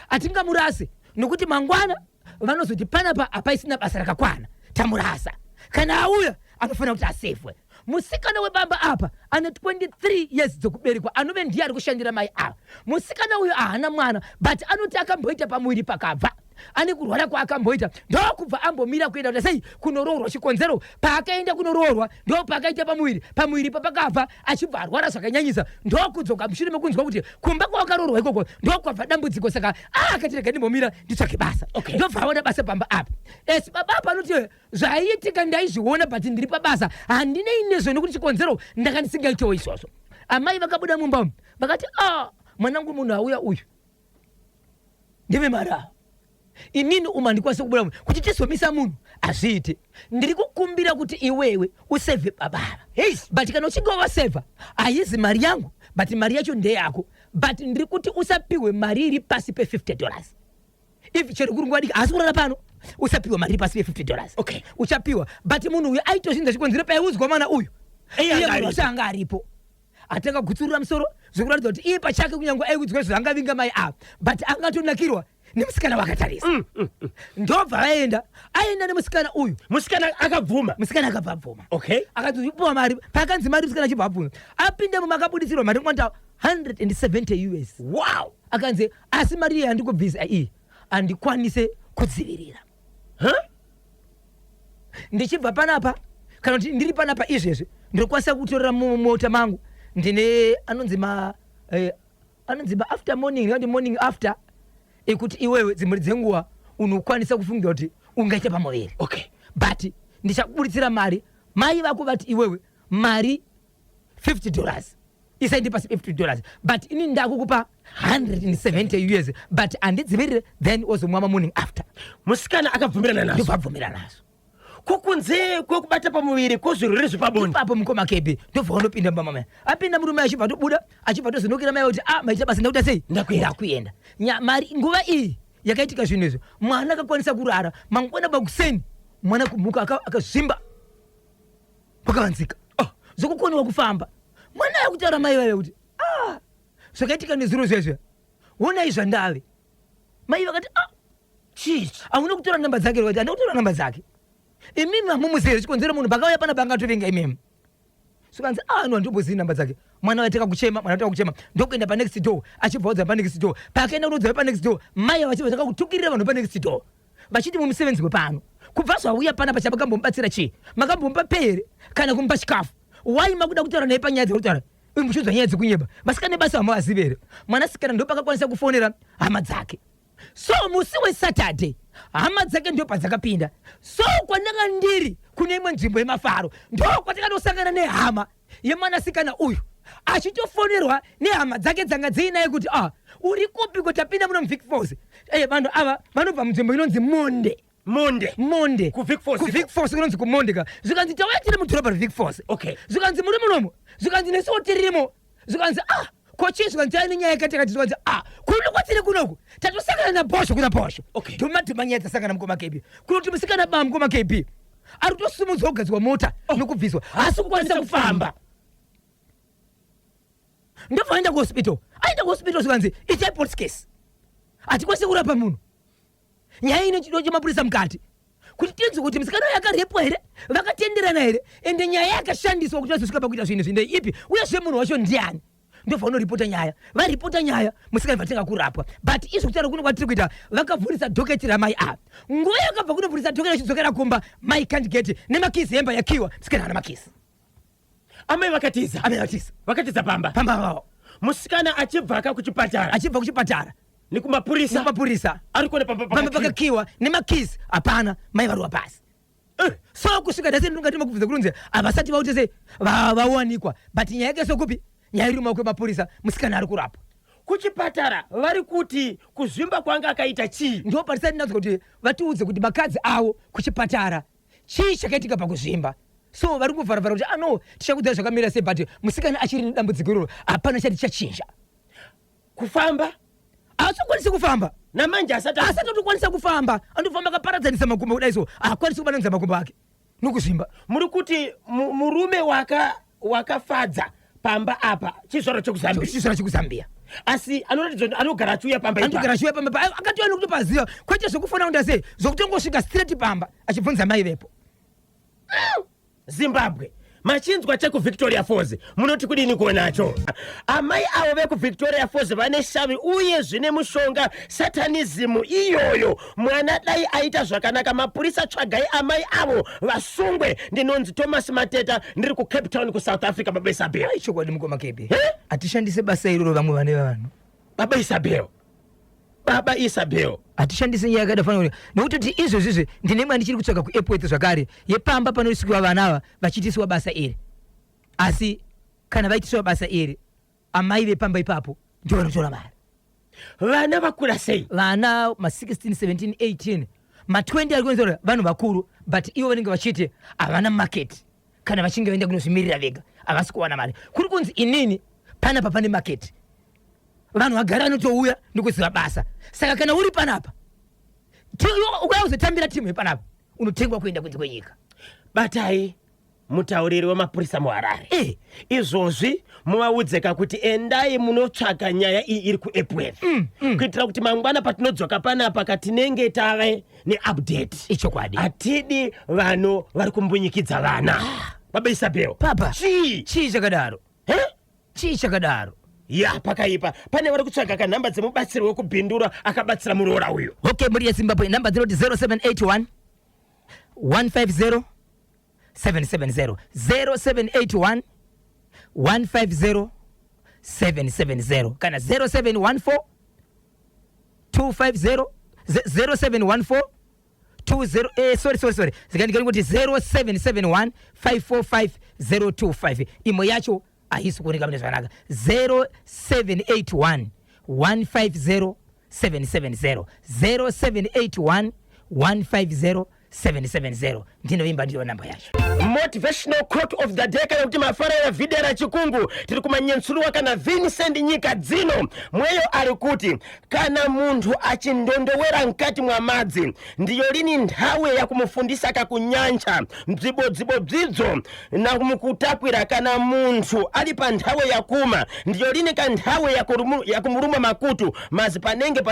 hatingamurase nokuti mangwana vanozoti panapa hapaisina basa rakakwana, tamurasa. Kana auya anofanira kuti asevhwe. Musikana webaba apa ane 23 years dzokuberekwa anove ndiye ari kushandira mai ava. Musikana uyu ahana mwana but anoti akamboita pamuviri pakabva ane kurwara kwaakamboita ndokubva ambomira kuenda kuti sei kunoroorwa. Chikonzero paakaenda kunoroorwa ndopaakaita pamuviri, pamuviri papakabva achibva arwara zvakanyanyisa ndokudzoka mushure mekunzwa kuti kumba kwawakaroorwa ikoko ndokwabva dambudziko, saka akati rega ndimbomira nditsvake basa. Ndobva aona basa pamba apa. Esi baba apa anoti Zvaiitika ndaizviona but ndiri pabasa handinei nezvo nekuti chikonzero ndanga ndisingaitewo izvozvo. Amai vakabuda mumba umu vakati ah mwanangu munhu auya uyu ndevemari ava inini umu handikwanisi kubuda umu kuti tizomisa munhu hazviite. Ndiri kukumbira kuti iwewe usevhe baba ava. Hey. But kana uchinge wavasevha haizi mari yangu but mari yacho ndeyako but ndiri kuti usapihwe mari iri pasi pe 50 dollars. If chero kuri nguva diki haasi kurara pano usapiwa mari pasi pe 50 dollars. Uchapiwa but munhu uyu aitozvinza chikonzero paiudzwa mwana uyu Iye iye anga munhu aripo. wacho anga aripo atanga kugutsurira musoro zvekuratidza kuti iye pachake kunyange aiudzwa izvo angavinga mai ava but angatonakirwa nemusikana wakatarisa. Ndobva vaenda aenda nemusikana uyu. Musikana akabvuma. Musikana akabva abvuma. Akanzi uchipiwa mari paakanzi mari musikana achibva abvuma apinda mumwe akabudisirwa mari kwanda 170 US. Wow. Akanzi asi mari iyi yandikubvisa iyi handikwanise kudzivirira. Huh? Ndichibva panapa kana kuti ndiri panapa izvezvi ndinokwanisa kutorera mumota mangu ndine anonzi ma anonzi ma after morning ndingati morning after ekuti iwewe dzimwe dzenguva unokwanisa kufungira kuti ungaita pamuviri. But ndichakuburitsira mari mai vako vati iwewe mari 50 dollars. Isai pasi $50, but ini ndakukupa 170 US, but handidzivirire. Then wozomwa morning after. Musikana akabvumirana nazvo? Ndobva abvumira nazvo. Kukunze kwekubata pamuviri, kwozvirwere zvepabonde? Ipapo, mukoma Kebi, ndobva wanopinda mumba mamai. Apinda murume, achibva tobuda, achibva tozonokera mai kuti, "A, maita basa, ndakuita sei?" Ndakuenda. Ndakuenda. Mari nguva iyi yakaitika zvinhu izvo, mwana akakwanisa kurara. Mangwana pakuseni mwana kumuka akazvimba pakavanzika. Oh, zvokukoniwa kufamba. Mwana yakutaura mai vaive kuti, "Ah, zvakaitika nezuro zvezve, honai zvandave." Mai vakati, "Ah, Chii? Hauna kutora namba dzake?" Vakati, "Handina kutora namba dzake. Imimi hamumuzivi chikonzero munhu pakauya pana pangatovenga imimi." Sikanzi, "Ah, no, handimbozivi namba dzake." Mwana waitaka kuchema, mwana wataka kuchema, ndokuenda panext door, achibva udza panext door. Paakaenda kunoudza panext door, mai vachibva taka kutukirira vanhu panext door vachiti, "Mumusevenzi wepano, kubva zvauya panapa chamakambomubatsira chii? Makambomupa pay here kana kumupa chikafu? Wai makuda kutaura naye panyaya dzekutaura muchiudzwa nyaya dzekunyeba? Vasikana nebasa hamavazivi here?" Mwanasikana ndopakakwanisa kufonera hama dzake. So musi weSaturday hama dzake ndo padzakapinda. So kwandanga ndiri kune imwe nzvimbo yemafaro, ndo kwatakatosangana nehama yemwanasikana uyu achitofonerwa nehama dzake dzanga dziinaye kuti, "Ah, uri kupi? Kuti tapinda muno muVic Falls." Vanhu ava vanobva munzvimbo inonzi Monde. Monde? Monde. KuVic Falls? KuVic Falls kunonzi kuMonde ka. Zvikanzi, "Tauya tiri mudhorobha reVic Falls." Zvikanzi, "Muri munomo?" Zvikanzi, "Nesuwo tirimo." Zvikanzi, "Ah, kochii?" Zvikanzi, "Taine nyaya yakati yakati." Zvikanzi, "Ah, kuno kwatiri kunoku tatosangana naBhosho kuna Bhosho." Dhuma dhuma nyaya dzasangana, mukoma KB, kunoti musikana ba, mukoma KB, ari kutosimudzwa kugadzirwa mota nokubviswa, haasi kukwanisa kufamba. Ndobva aenda kuhospital. Aenda kuhospital, zvikanzi, "Itai police case, hatikwanisi kurapa munhu." Nyaya ine chido chemapurisa mukati kuti tinzwe kuti musikana uyu akarepwa here, vakatenderana here, ende nyaya yakashandiswa kuti vazosvika pakuita zvinhu izvi ndeipi, uyezve munhu wacho ndiani. Ndobva unoripota nyaya. Varipota nyaya, musikana vatanga kurapwa. But izvo kutaura kuno kwatiri kuita, vakavhurisa docket ramai ava. Nguva yakabva kunovhurisa docket achidzokera kumba, mai can't get nemakeys emba yakiwa. Musikana haana makeys. Amai vakatiza? Amai vatiza. Vakatiza pamba? Pamba vavo. Musikana achibvaka kuchipatara? Achibva kuchipatara. Nekumapurisa? Nekumapurisa. Ari kuona pamba pamba pakakiwa. Pakakiwa, nemakeys hapana, mai varova pasi. So kusvika nhasi ndinongati makubvunza kunonzi havasati vaute sei vawanikwa, but nyaya yake sokupi, nyaya iri mumaoko emapurisa. Musikana ari kurapwa. Kuchipatara vari kuti kuzvimba kwanga akaita chii? Ndo patisati ndinazwa kuti vatiudze kuti makadzi avo kuchipatara chii chakaitika pakuzvimba. So vari kuvharavhara kuti ano tichakudzai zvakamira sei, but musikana achiri nedambudziko iroro, hapana chati chachinja. Kufamba? Haasokwanisi kufamba. Namanje asati Asati atokwanisa kufamba. Andofamba akaparadzanisa makumbo kudai, so haakwanisi kubatanidza makumbo ake nokuzvimba. Muri kuti murume wakafadza pamba apa chizvaro chekuZambia? Chizvaro chekuZambia. Asi anoratidza kuti anogara achiuya pamba ipa? Anogara achiuya pamba akatouya nokutopaziva, kwete zvekufona kuita sei, zvokutongosvika straight pamba achibvunza mai vepo. Zimbabwe, machinzwa chekuVictoria Falls, munoti kudini kuonacho? Amai avo vekuVictoria Falls vane shavi uye zvine mushonga, satanism iyoyo. Mwana dai aita zvakanaka. Mapurisa, tsvagai amai avo vasungwe. Ndinonzi Thomas Mateta, ndiri kuCape Town, kuSouth Africa. Baba Isabel. Ai, chokwadi, mukoma Kebi. Eh? Hatishandise basa iroro, vamwe vane vanhu. Baba Isabel, baba Isabel. Hatishandise nyaya yakada fanira, nekuti izvozvizvi ndine imwe ndichiri kutsvaga kuEpworth zvakare, yepamba panoisikiwa vana ava vachiitisiwa basa iri. Asi kana vaitiswa basa iri, amai vepamba ipapo ndio vanotora mari. Vana vakura sei? Vana ma16, 17, 18, ma20 ari kuenzera, vanhu vakuru, but ivo vanenge vachiti havana market. Kana vachinge vaenda kunozvimirira vega, havasi kuwana mari. Kuri kunzi, "Inini panapa pane market, vanhu vagara vanotouya nekuziva basa." Saka kana uri panapa, ukauya kuzotambira timu yepanapa, unotengwa kuenda kunze kwenyika. Batai mutauriri wemapurisa muHarare izvozvi, muvaudzeka kuti endai munotsvaka nyaya iyi iri kuEpworth, kuitira kuti mangwana patinodzoka panapa katinenge tave neupdate. Ichokwadi. Hatidi vanhu vari kumbunyikidza vana. Baba Isabel. Papa. Chii? Chii chakadaro? He? Chii chakadaro? Ya, pakaipa. Pane vari kutsvaga kanhamba dzemubatsiri wekubhindura akabatsira muroora uyu. Okay, mhuri yeZimbabwe, namba dzinoti 0781 150 770, 0781 150 770, kana 0714 250, 0714 20, sorry, sorry, sorry, zikandikani kuti 0771 545 025. Imwe yacho Haisi kuoneka mune zvakanaka. 0781 150 770, 0781 150 770. Ndinovimba ndiyo namba yacho. Motivational quote of the day, kana kuti mafarera vhidera chikungu, tiri kumanyensuriwa kana Vincent Nyika Dzino. Mweyo ari kuti kana munthu achindondowera mkati mwa madzi, ndiyo lini nthawi yakumufundisa kakunyancha bzibodzibo bzidzo na mukutakwira. Kana munthu ali pa nthawi yakuma, ndiyo lini ka nthawi yakumuluma makutu mazi panenge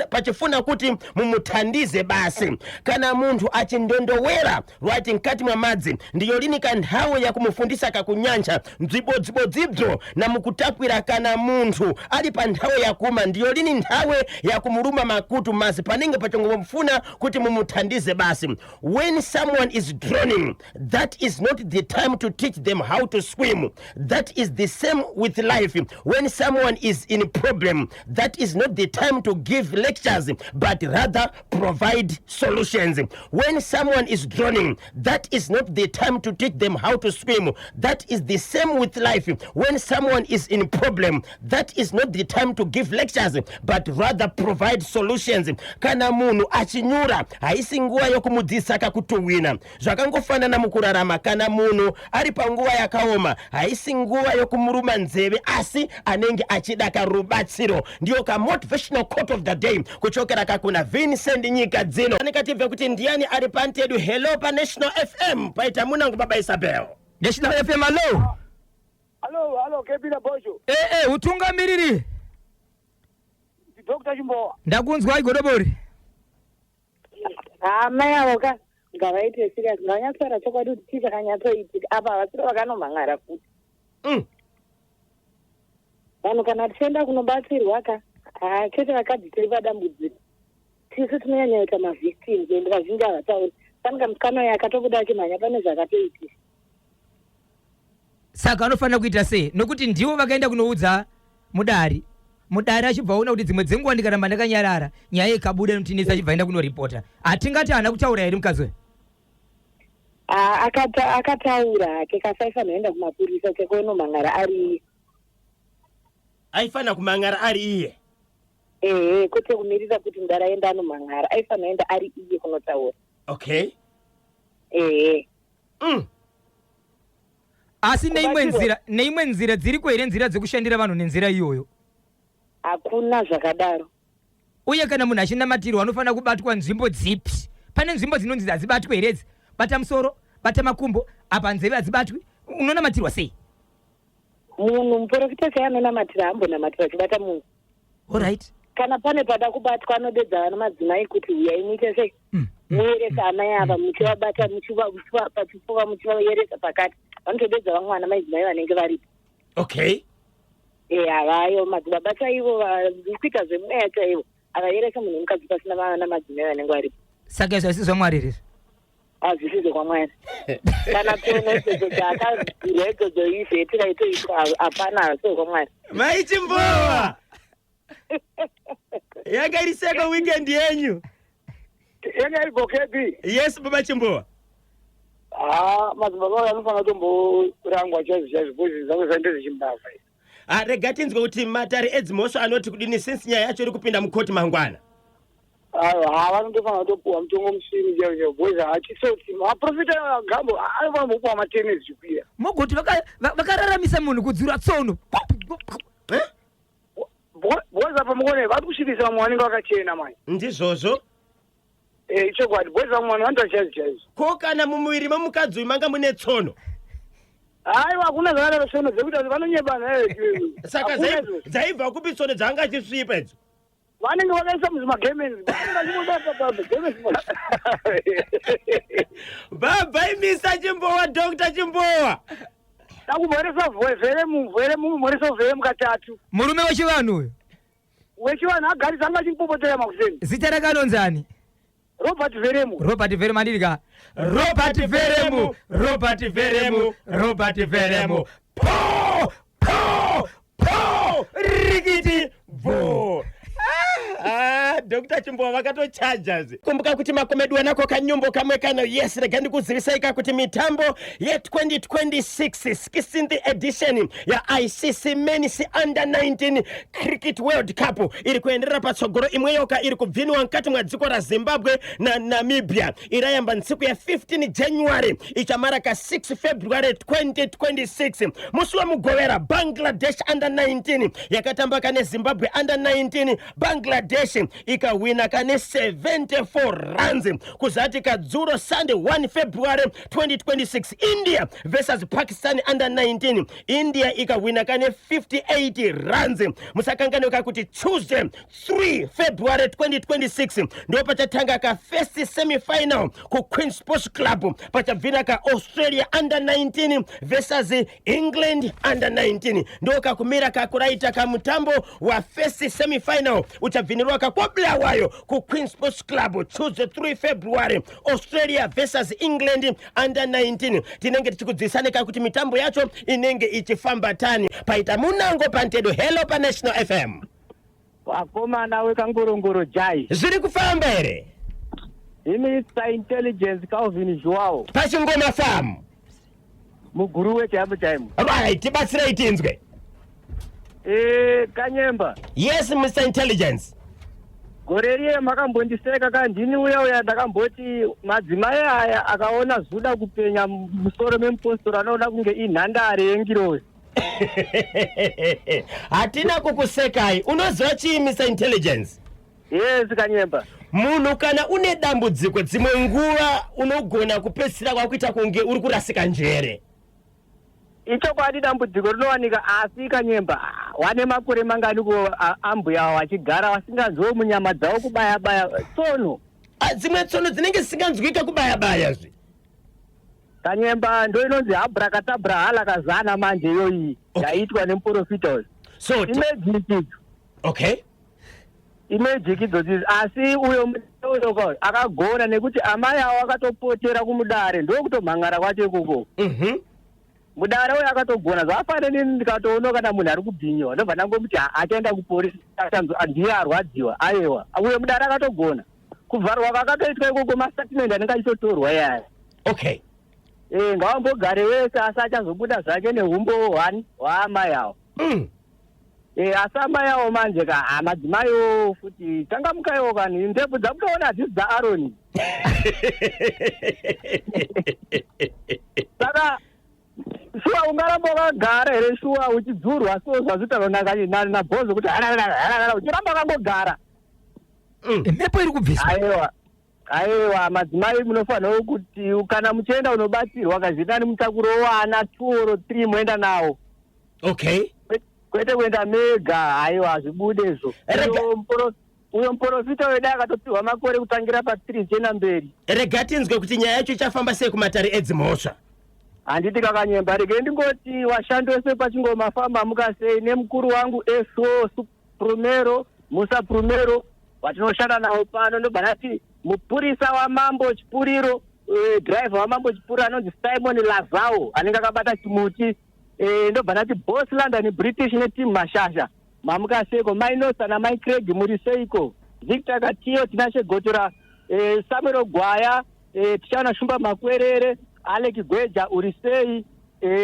pachifuna kuti mumuthandize basi. Kana munthu achindondowera, right, mkati mwa madzi, ndiyo lini ka nthawi yakumufundisa kakunyancha bzibodzibodzibzo na mukutakwira. Kana munthu ali pa nthawi yakuma, ndiyo lini nthawi yakumuluma makutu mazi panenge pachongomufuna kuti mumuthandize basi. When someone is drowning, that is not the time to teach them how to swim. That is the same with life. When someone is in problem, that is not the time to give lectures, but rather provide solutions. When someone is drowning, that is not the time to teach them how to swim. That is the same with life. When someone is in problem, that is not the time to give lectures, but rather provide solutions. Kana munhu achinyura, haisi nguva yokumudzidzisa kakutuwina. Zvakangofanana mukurarama, kana munhu ari panguva yakaoma, haisi nguva yokumuruma nzeve, asi anenge achida karubatsiro. Ndiyo kamotivational quote of the day kuchokera kakuna Vincent Nyika Dzino. Anenge kuti ndiani ari pantedu? Hello, paNational FM paita munangu baba Isabel. National FM, hello. Hello, hello, Kepina Bojo. Ee, utungamiriri. Dr. Chimbowa. Ndakunzwa, igodobori. Ha, mai avo ka ngavaite serious, ngavanyatsotaura chokwadi kuti chii chakanyatsoitika apa. Havasiro vakanomhan'ara futi. Vanhu kana tichienda kunobatsirwa ka, ha, chete vakadzi tiri padambudziko. Tisu tinonyanyaita mavictims, and vazhinji havatauri. Fanika musikana uyo akatobuda achimhanya, pane zvakatoitika. Saka vanofanira kuita sei? Nokuti ndivo vakaenda kunoudza mudari. Mudari achibva aona kuti dzimwe dzenguva ndikaramba ndakanyarara, nyaya ikabuda inotinetsa, achibva aenda kunoripota. Hatingati haana kutaura here mukadzi uyu? Ah, akataura hake, kasi aifanira kuenda kumapurisa chekuonomhan'ara ari iye. Aifanira kumhan'ara ari iye. Ehe, kwete kumirira kuti mudara aenda anomhan'ara. Aifanira kuenda ari iye kunotaura. Ehe. Asi neimwe Kubatsirwa. nzira, neimwe nzira dziriko here, nzira dzekushandira vanhu nenzira iyoyo? Hakuna zvakadaro. Uye kana munhu achinamatirwa, anofanira kubatwa nzvimbo dzipi? Pane nzvimbo dzinonzi hadzibatwi here idzi? Bata musoro, bata makumbo apa, nzeve hadzibatwi. Unonamatirwa sei? Munhu, muprofita chaiye anonamatira haambonamatira achibata munhu. Alright. Kana pane pada kubatwa, anodedza vana madzimai kuti uyai muite sei, muyeresa amai ava, muchivabata pachipfuva, muchivayeresa pakati. Vanotodedza vamwe vana madzimai vanenge varipo. E, havayo madzibaba chaivo vari kuita zvemweya chaivo havayeresa munhu wemukadzi pasina vana madzimai vanenge varipo. Saka izvo hazisi zvamwari here izvi? Hazvisi zvekwamwari. Kana tsono idzodzo dzaakabvirwa idzodzo, ivheti raitoitwa, hapana, hasi zvekwamwari. Maichimbowa, yanga iri seko weekend yenyu? Yanga iri bokebi. Yes, baba Chimbowa. Ha, madzibaba ayo anofanira kutomborangwa chaizvo chaizvo, because zvako zvaende zvichimbavha. Ah, rega tinzwe kuti matare edzimhosva anoti kudini, since nyaya yacho iri kupinda mukoti mangwana. Aiwa, ha, vanotofanira kutopuwa mutongo musiri chaivo chaivo, because hachisoti maprofita gambo anofanira kumbopuwa matene zvichikwira. Mogoti vakararamisa munhu kudzura tsono. Eh? Because apa mukone vari kusvibisa vamwe vanenge vakachena mai. Ndizvozvo. Eh, ichokwadi, because vamwe vanhu vanoita chaizvo chaizvo. Ko kana mumuviri memukadzi uyu manga mune tsono? Aiwa, hakuna zvakadaro, tsono dzekuita kuti vanonyebana. Saka dzaibva kupi tsono dzaanga achisvipa idzo? Vanenge vakaisa muzvimagemenzi, vanenge vachingobata. Baba imisa Chimbowa, Dr Chimbowa. Takumhoresa vheremu, vheremu, mhoresa vheremu katatu. Murume wechivanhu uyu? Wechivanhu, agarisa anga achimupopotera makuseni. Zita rake anonzani? Robert Veremu. Robert Veremu, andidika Robert Veremu, Robert Veremu, Robert Veremu, Po po po, rikiti bo. Ah, ah. Dr Chimbowa vakatochaja zve. Kumbuka kuti makomedi wanako kanyumbo kamwe kano. Yes, rega ndikuzivisai ka kuti mitambo ye2026 16th edition yaICC Men's Under 19 Cricket World Cup iri kuenderera patsogoro. Imwe yoka iri kubviniwa mukati mwadziko raZimbabwe naNamibia. Irayamba ntsiku ya 15 January, ichamara ka 6 February 2026. Musi wemugovera, Bangladesh Under 19 yakatamba kane Zimbabwe Under 19. Bangladesh ikahwina kane 74 runs. Kuzati kadzuro, Sunday 1 February 2026, India versus Pakistan Under 19, India ikahwina kane 58 runs. Musakanganwika kuti Tuesday 3 February 2026 ndo pachatanga ka first semifinal kuQueen Sports Club, pachabvira ka Australia Under 19 versus England Under 19. Ndo kakumira kakuraita kamutambo wa first semifinal uchabvinirwa kakobulawayo kuQueen Sports Club, Tuesday 3 February, Australia versus England Under 19. Tinenge tichikudzivisanika kuti mitambo yacho inenge ichifamba tani. Paita munango pantedo. Hello paNational FM. Vakomana wekangorongoro jai. Zviri kufamba here? Mr Intelligence, Calvin Joao. Pachingoma Farm. Muguru wechaimo chaimo. Right, tibatsirei tinzwe. Kanyemba. Yes, Mr Intelligence. Gore riye makambondiseka ka, ndini uya uya ndakamboti madzimai aya akaona zuda kupenya musoro memupostori anoona kunge inhandare yengirozi. Hatina kukusekai. Unoziva chii, Mr Intelligence? Yes, Kanyemba. Munhu kana une dambudziko, dzimwe nguva unogona kupedzisira kwakuita kunge uri kurasika njere. Ichokwadi, dambudziko rinowanika, asi Kanyemba, wane makore mangani ko ambuya vachigara vasinganzwiwo munyama dzavo kubaya baya tsono? Ah, dzimwe tsono dzinenge dzisinganzwike kubaya baya zve. Kanyemba, ndo inonzi abracadabra hala kazana manje iyoyi. Yaitwa nemuprofita uyu. So Imagic idzo. Imagic idzodzi, asi uyo uyo ka akagona nekuti amai avo akatopotera kumudare, ndokutomhangara kwacho ikoko. Mudare uyo akatogona zvafanira. Nini ndikatoona kana munhu ari kubhinyiwa, ndobva ndangomuti achaenda kupolisi, ndiye arwadziwa. Aiwa, uyo mudare akatogona kuvharwa kwakatoitwa ikoko, mastatement anenge achitotorwa yaya. Ngawambogare wese, asi achazobuda zvake neumbo hwani hwaamai avo. Asi amai avo manje ka, madzimaiwo futi changamukaiwo kani, ndebvu dzamutoona hadzisi dzaAroni. Saka shuwa ungaramba wakagara here, shuwa uchidzurwa so zvazvitaurwa nabhozo kuti hararara, uchiramba wakangogara? Mhepo iri kubviswa. Aiwa, aiwa, madzimai munofanira kuti kana muchienda unobatsirwa kazhinani mutakurowana two or three moenda nawo. Kwete kuenda mega, haiwa, hazvibude izvo. Uyo muprofita wedu akatopiwa makore kutangira pa3 zvichienda mberi. Rega tinzwe kuti nyaya yacho ichafamba sei kumatare edzimhosva. Handiti kakanyemba, rege ndingoti washandi wese pachingoma famba mukasei nemukuru wangu eso Prumero Musa Prumero watinoshanda nawo pano. Ndobva ndati mupurisa wamambo Chipuriro, driver wamambo Chipuriro anonzi Simon Lazao anenge akabata chimuti. Ndobva ndati Boss London British neteam Mashasha, mamukaseko. Mainosa namai Craig, muri seiko? Victor Katiyo, Tinashe Gotora, Samuel Gwaya, tichaona Shumba Makwerere, Alec Gweja, uri sei?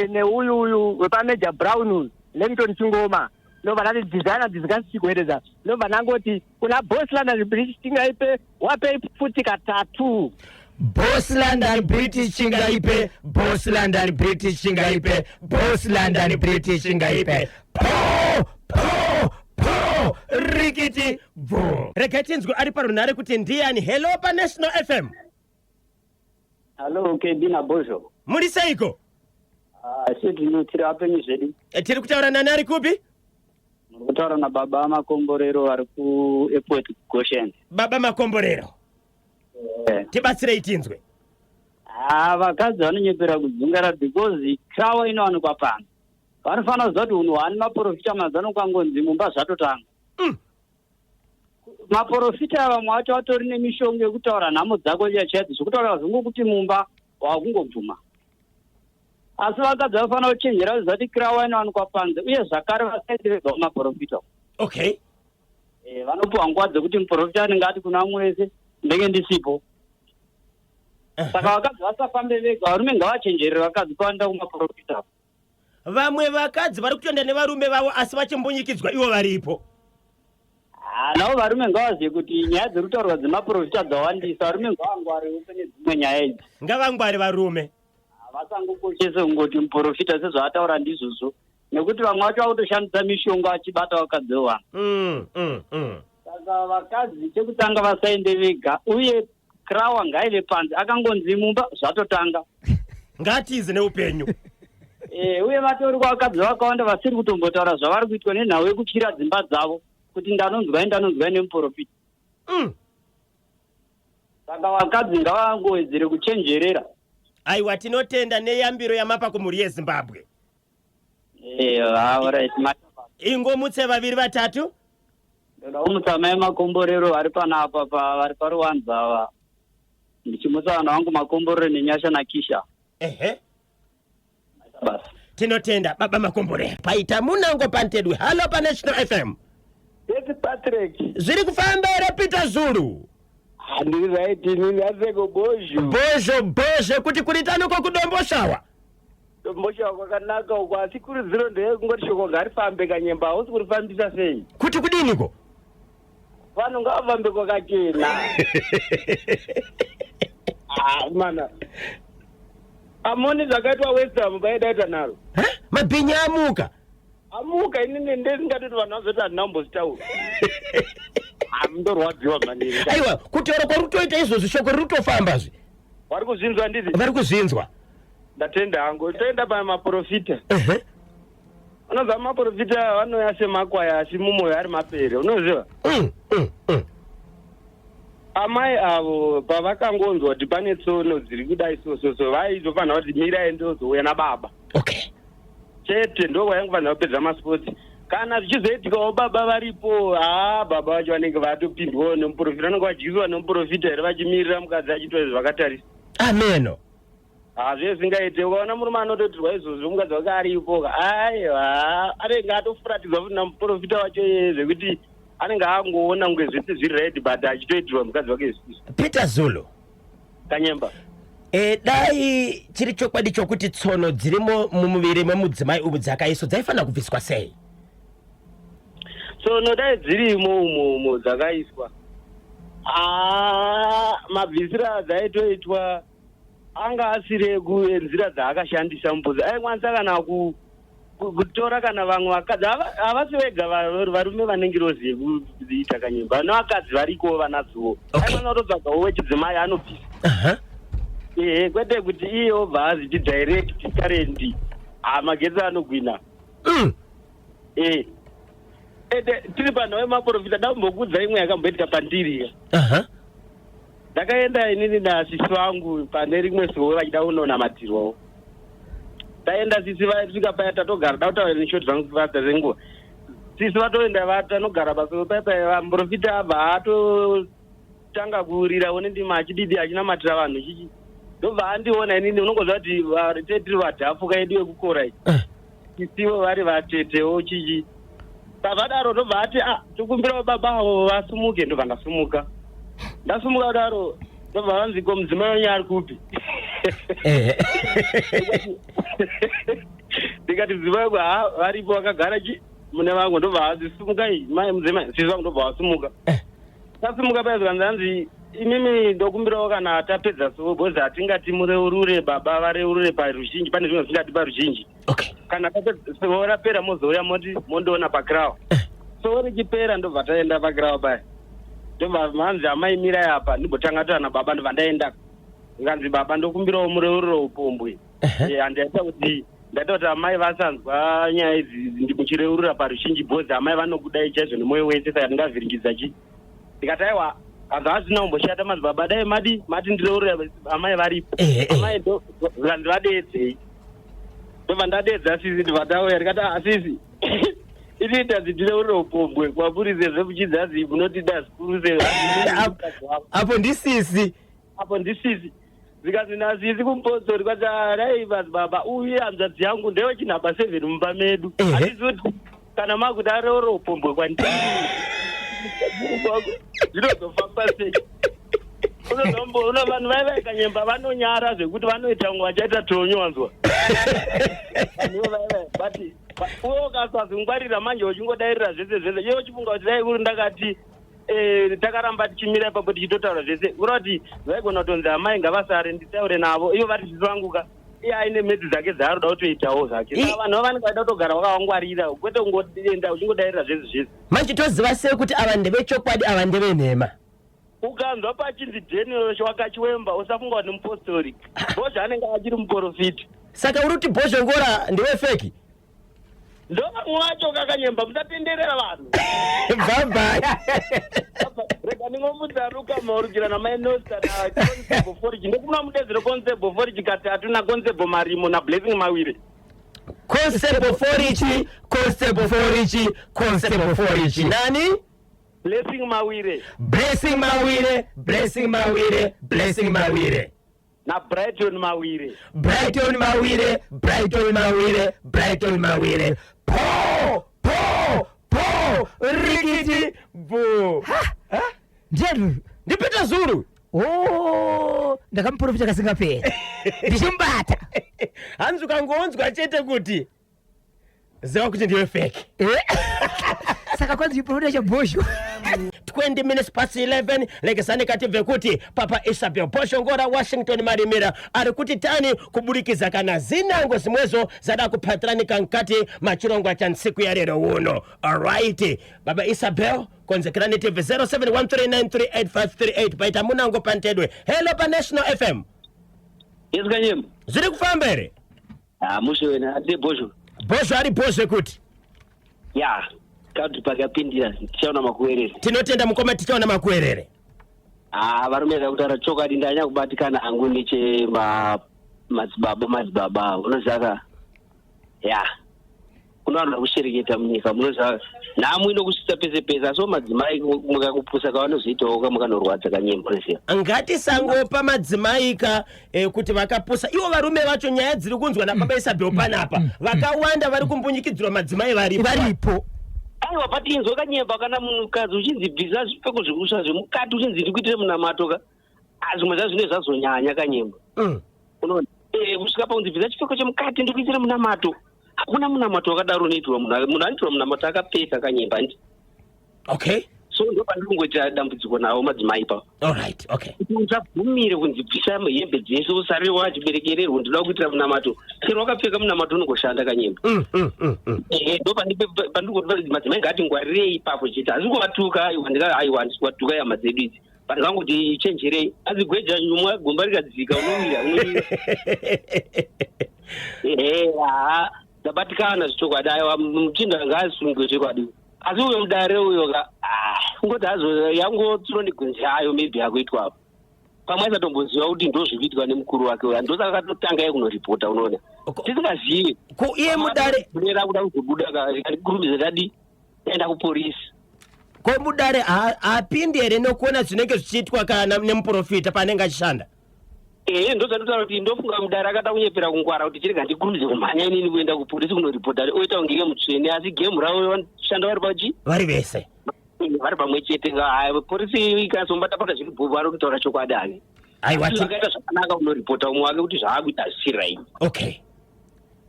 Neuyu uyu wepaMajor Brown uyu, Langton Chingoma. Ndobva ndati designer dzisingasikuereza. Ndobva ndangoti kuna Boss London British tingaipe wapei futi katatu. Boss London British chingaipe, Boss London British chingaipe, Boss London British chingaipe, po po po, rikiti bvo. Regai tinzwe ari parunhare kuti ndiani. Hello paNational FM. Hallo, KB naBozho. Muri seiko? Tiri tiri apenyu zvedu. Tiri kutaura nani, ari kupi? Muri kutaura nababa Makomborero vari kuAirport Goshen. Baba Makomborero, tibatsirei tinzwe. Ha, vakadzi vanonyepera kudzungara because krawa inowanikwa pano. Vanofanira kuziva kuti unhu hwani maprofita mazano kwangonzi mumba zvatotanga. Maprofita vamwe vacho vatori nemishonga yekutaura nhamo dzako chaidzo, zvekutaura zvingokuti mumba wakungobvuma. Asi vakadzi vanofanira kuchenjera kuziva kuti krawa inowanikwa panze, uye zvakare vasaenderedzwa kumaprofita. Eh, vanopiwa nguva dzekuti muprofita anenge ati kuna mwese ndenge ndisipo. Saka vakadzi vasafambe vega, varume ngavachenjerere vakadzi pavanoenda kumaprofita. Vamwe vakadzi vari kutoenda nevarume vavo asi vachimbunyikidzwa ivo varipo. Ah, navo varume ngavazive kuti nyaya dziri kutaurwa dzemaprofita dzawandisa, varume ngavangwarewo pane dzimwe nyaya idzi. Ngavangware varume. Vasangokoshese kungoti muprofita sezvaataura ndizvozvo, nekuti vamwe vacho vakutoshandisa mishonga vachibata vakadzi vevanhu. Saka vakadzi chekutanga vasaende vega, uye krawa ngaive panze, akangonzi mumba zvatotanga. Ngatize neupenyu. Eh, uye vatori vakadzi vakawanda vasiri kutombotaura zvavari kuitwa nenhau yekutyira dzimba dzavo kuti ndanonzwai ndanonzwai nemuprofita. Saka vakadzi ngavangowedzere kuchenjerera. Aiwa, tinotenda neyambiro yamapa kumhuri yeZimbabwe. Eh, alright, Ingomutse vaviri vatatu. Ndoda kumutsa mai Makomborero vari panapa pa vari paruwanza ava. Ndichimutsa vanhu vangu Makomborero neNyasha naKisha. Ehe. Basi. Tinotenda baba Makomborero. Paita munango pantedwe. Halo paNational FM. Yes, Patrick. Zviri kufamba here Peter Zulu? Handiri right inini aseko bozho. Bozho bozho kuti kuritaniko kuDomboshawa. Domboshawa kwakanaka uko, asi kurudziro ndeyekungoti shoko ngarifambe kanyemba, hausi kurifambisa sei? Kuti kudiniko? Vanhu ngavafambe kwakachena. Ah, mana. Amoni zvakaitwa West Ham paidaita naro. Ha? Mabhinya amuka. Amuka inini ndesingatoti vanhu vazoti handina kumbozvitaura. Ah, ndorwadziwa mani. Aiwa, kutaura kwari kutoita izvozvi shoko riri kutofambazve. Vari kuzvinzwa ndizvi? Vari kuzvinzwa. Ndatenda hangu. Toenda pamaprofita. Ehe. Unoziva maprofita vanouya semakwaya asi mumwoyo ari mapere, unoziva? Amai avo pavakangonzwa kuti pane tsono dziri kudai so so so vaizofanira kuti mirai ndozouya nababa. Okay. Chete ndo vaingofanira kupedza masports. Kana zvichizoitikawo baba varipo, haa baba vacho vanenge vatopindwawo nemuprofita, vanenge vadyiswa nemuprofita here vachimirira mukadzi achiitwa izvi vakatarisa. Ameno. Hazve zvingaite, ukaona murume anotoitirwa izvozvo mukadzi wake aripo, aiwa anenge atofuratidzwa futi namuprofita wacho iyeye zvekuti anenge angoona kunge zvese zviri right but achitoitirwa mukadzi wake izvizvi. Peter Zulu. Kanyemba. E, dai chiri chokwadi chokuti tsono dzirimo mumuviri memudzimai umu dzakaiswa dzaifanira kubviswa sei? Tsono dai dzirimo umo umo dzakaiswa, haa mabvisiro adzaitoitwa anga asiri enzira dzaakashandisa mupudzi aikwanisa kana kutora kana vamwe vakadzi havasi vega varume vane ngirozi yekuita kanyemba nevakadzi varikowo vanadzowo aikwanisa kutotsvagawo wechidzimai anobvisa. Ehe, kwete kuti iye obva aziti direct current, ha magetsi anogwina. Eh, ende tiri panhau yemaprofita, ndambokuudza imwe yakamboitika pandiri. Ndakaenda inini nasisi vangu pane rimwe sowe vachida kunonamatirwawo. Taenda sisi vasvika paya tatogara, da kutaura neshoti zvangu fasta renguva. Sisi vatoenda vatanogara pasowe paya paya, muprofita abva atotanga kurira one ndima achididi achinamatira vanhu chichi. Ndobva andiona inini, unongoziva kuti tiri vadhafu kaedu yekukora iyi. Sisivo vari vatetewo chichi. Pavadaro ndobva ati ah, tokumbirawo baba avo vasumuke, ndobva ndasumuka. Ndasumuka kudaro ndobva vanzi ko mudzimai wenyu ari kupi? Ndikati mudzimai wangu ha varipo vakagara chi mune vangu, ndobva vanzi sumukai mai mudzimai, sisi vangu ndobva vasumuka. Tasumuka paya zvikanzi hanzi imimi ndokumbirawo kana tapedza so because hatingati mureurure baba vareurure paruzhinji, pane zvimwe zvisingadi paruzhinji. Okay. Kana tapedza so rapera mozouya moti mondiona pakirawa. So richipera ndobva taenda pakirawa paya. Ndobva manzi amai mirai apa ndimbotanga taura nababa, ndobva ndaenda. Nganzi baba ndokumbirawo mureurure upombwe. Handaita kuti ndaita kuti amai vasanzwa nyaya idzi muchireurura paruzhinji because amai vanokudai chaizvo nemwoyo wese, saka ndingavhiringidza chi. Ndikati aiwa hazva hazvina kumboshata madzibaba, dai madi mati ndireurure amai varipo. Amai zvikanzi vadeedzei. Ndobva ndadeedza sisi, ndobva tauya ndikati ah sisi ini ndazi ndireurure upombwe kwamuri sezvo muchinzi munotida zvikuru sezvo. Apo ndisisi. Apo ndisisi. Zvikanzi nasisi kumupostori kwati arai madzibaba uyu hanzvadzi yangu ndewechinhamba 7 mumba medu. Handizi kuti kana makuti areurure upombwe kwandiri. Zvinozofamba sei? Unozomboona vanhu vai vaikanyemba vanonyara zvekuti vanoita kunge vachaita tonyo wanzwa. Vanhu vai vai but uwe ukasazvingwarira manje uchingodairira zvese zvese iwe uchifunga kuti dai kuri ndakati eh, takaramba tichimira ipapo tichitotaura zvese kureva kuti vaigona kutonzi amai ngavasare nditaure navo ivo vari sisi vangu ka iye aine medzi dzake dzaaroda kutoitawo zvake. Saka vanhu vanenge vaida kutogara wakavangwarira kwete kungoenda uchingodairira zvese zvese. Manje toziva sei kuti ava ndevechokwadi ava ndevenhema? Ukanzwa pachinzi Daniel wakachiwemba usafunga kuti mupostori. Bhozho anenge achiri muporofita. Saka uri kuti Bhozhongora ndewe feki? Ndovamwe vacho kakanyemba musatenderera vanhu. Bye bye. Rega ndingomudza Luka Maurukira namai Nosta na Constable Forage. Ndokuna mudedzero Constable Forage katatu na Constable Marimo na Blessing Mawire. Constable Forage, Constable Forage, Constable Forage. Nani? Blessing Mawire. Blessing Mawire, Blessing Mawire, Blessing Mawire. Na Brighton Mawire. Brighton Mawire, Brighton Mawire, Brighton Mawire. Po, po, po, rikiti, bo. Ha? Ndiani? NdiPeter Zulu. Oh, ndakamuprofita kasingaperi. Ndichimubata. Hanzi ukangonzwa chete kuti ziva kuti ndiwe fake. Eh? Saka kwanzi chiprofita chabhosho. 20 minutes past 11 lekesani katibve kuti Papa Isabel Bhoshongora Washington Marimira ari kuti tani kuburikidza kana zinango zimwezo zada kupatiranika mkati machirongwa cha ntsiku ya lero uno. Alright, Baba Isabel konzekerani tibve 0713938538 paita munango pantedwe. Hello pa National FM. Yes, Kanyemba. Zviri kufamba here? Ah, mushe wena, ati bhozho. Bhozho ari bhozho kuti. Ya, kadri pakapindira tichaona makuwerere. Tinotenda mukoma tichaona makuwerere. Ah, varume kutaura chokwadi ndanya kubatikana hangu neche ma madzibaba madzibaba unoziva ka ya kuna vanhu vari kushereketa munyika munoziva nhamo inokusvitsa pese pese asi madzimai mukakupusa kavanozoitawo kamukanorwadza kanyembo unoziva Ngatisangopa madzimai ka eh, kuti vakapusa ivo varume vacho nyaya dziri kunzwa nababa Isabel panapa vakawanda vari kumbunyikidzirwa madzimai varipo Varipo. Aiwa but inzwa kanyemba kana munhukadzi uchinzi bvisa zvipfeko zvekusva zvemukati uchinzi ndikuitire munamato ka ah, zvimwe zvazvine zvazonyanya kanyemba Unoona eh, kusvika pakunzi bvisa chipfeko chemukati ndikuitire munamato hakuna munamato wakadaro unoitirwa munhu munhu anoitirwa munamato akapfeka kanyemba ndi Okay. So ndo pandiri kungoita dambudziko nawo madzimai ipapo. Alright, okay. Kuti usabvumire kunzi bvisa hembe dzese usare wachiberekererwa ndinoda kuitira munamato chero wakapfeka munamato unongoshanda kanyemba. Ehe ndo pandiri kuti madzimai ngatingwarirei ipapo chete asi kuvatuka aiwa ndika aiwa handisi kuvatuka hama dzedu idzi but vangoti chenjerei asi gweja nyumwa gomba rikadzika unowira unowira. Ehe haa ndabatikana zvechokwadi aiwa muchinda ngaasungwe zvekwadi. Asi uyo mudare uyo ka ah, kungoti hazo yangotsuro negunzi hayo maybe akuitwa apo. Pamwe aisatomboziva kuti ndozvikuitwa nemukuru wake uyo. Ndosaka akatotanga iye kunoripota unoona. Tisingazivi. Ko iye mudare Mudare akuda kuzobuda ka kurumidza tadi taenda kupolisi. Ko mudare haapindi here nokuona zvinenge zvichiitwa kana nemuprofita paanenge achishanda? Ehe ndozvandinotaura kuti ndofunga mudare akada kunyepera kungwara kuti chirega ndikurumidze kumhanya inini kuenda kupolisi kunoripota oita kunge iye mutsvene asi gemu ravo vanoshanda vari pachi vari vese vari pamwe chete polisi ikazombata pata zviri bhobho ari kutaura chokwadi hake aiwa akaita zvakanaka unoripota umwe wake kuti zvaakuita hazvisi right. Okay.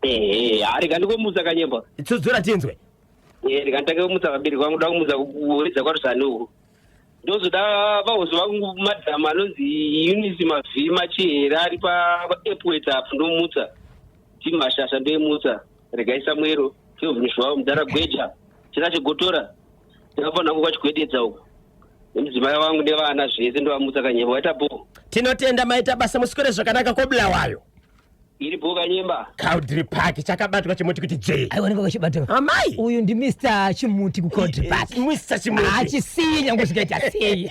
Ehe harega ndikomutsa kanyemba. Tsudzura tinzwe. Ehe rega nditange kumutsa vabereki vangu ndoda kumutsa kuridza kwaRusani uku. Ndozoda vahosi vangu madhamu anonzi Eunice Mavhima Chihera ari paEpworth apo ndomutsa. Team Mashasha ndoimutsa. Regai Samuero, Kelvin Zhuwao, Mudhara Gweja, China Chigotora. Ndakafanira kukwachigwededza uku. Nemudzimai wangu nevana zvese ndovamutsa kanyemba waita bho. Tinotenda maita basa muswere zvakanaka koBulawayo. Iri bho kanyemba. Cowdray Park chakabatwa chimuti kuti jee. Aiwa ndiko kachibata. Amai. Uyu ndi Mr Chimuti ku Cowdray Park. Mr Chimuti. Hachisiyi nyangwe zvikaita sei.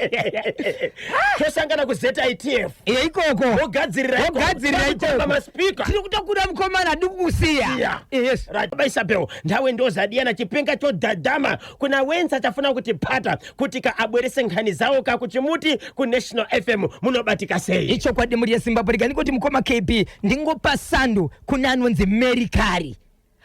Tosangana ku ZITF. Iye ikoko. Wogadzirira ikoko. Wogadzirira ikoko. Pamaspeaker. Tiri kutokura mukomana hadi kukusiya. Yeah. Yes. Right. Baba Isabel, ndawe ndozadiyana chipinga chodhadhama kuna wenza chafuna kuti pata kuti ka abwerese nkhani zawo ka kuchimuti ku National FM munobatika sei? Ichokwadi mhuri yeZimbabwe rega ndingoti mukoma KB ndingopa sando kune anonzi Mary Kari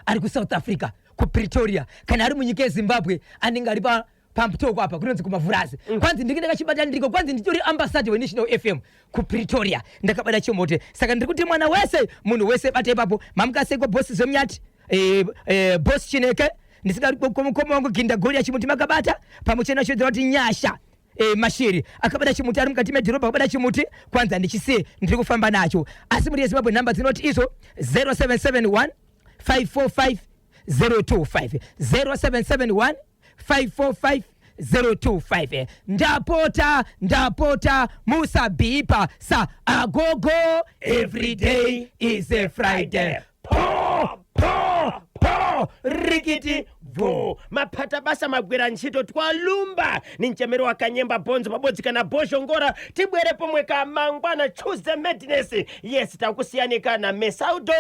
ari kuSouth Africa kuPretoria kana ari munyika yeZimbabwe anenge ari pa Pamutoko apa kunonzi kumavhurazi. Kwanzi ndinge ndakachibata ndiriko, kwanzi nditori ambassador weNational FM kuPretoria, ndakabata chimuti. Saka ndiri kuti mwana wese, munhu wese, bata ipapo. Mamukasekwa bosi Zvemunyati, boss Chineke, ndisingamukoma wangu Ginda Goria, chimuti makabata pamwe chete nachodzera kuti Nyasha Mashiri akabata chimuti ari mukati medhorobha, akabata chimuti. Kwanza ndichisiye, ndiri kufamba nacho. Asi muri yeZimbabwe, nhamba dzinoti izo 0771 545 025, 0771 545 025. Ndapota, ndapota, musabhipa sa agogo. Every day is a Friday. Po po po, rikiti bvo, maphata basa, magwera ntchito, twalumba ni mchemero wa Kanyemba Bonzo pabodzi kana Bozhongora. Tibwere pomwe ka mangwana, Tuesday Madness. Yes, takusiyanika na Mesaudo.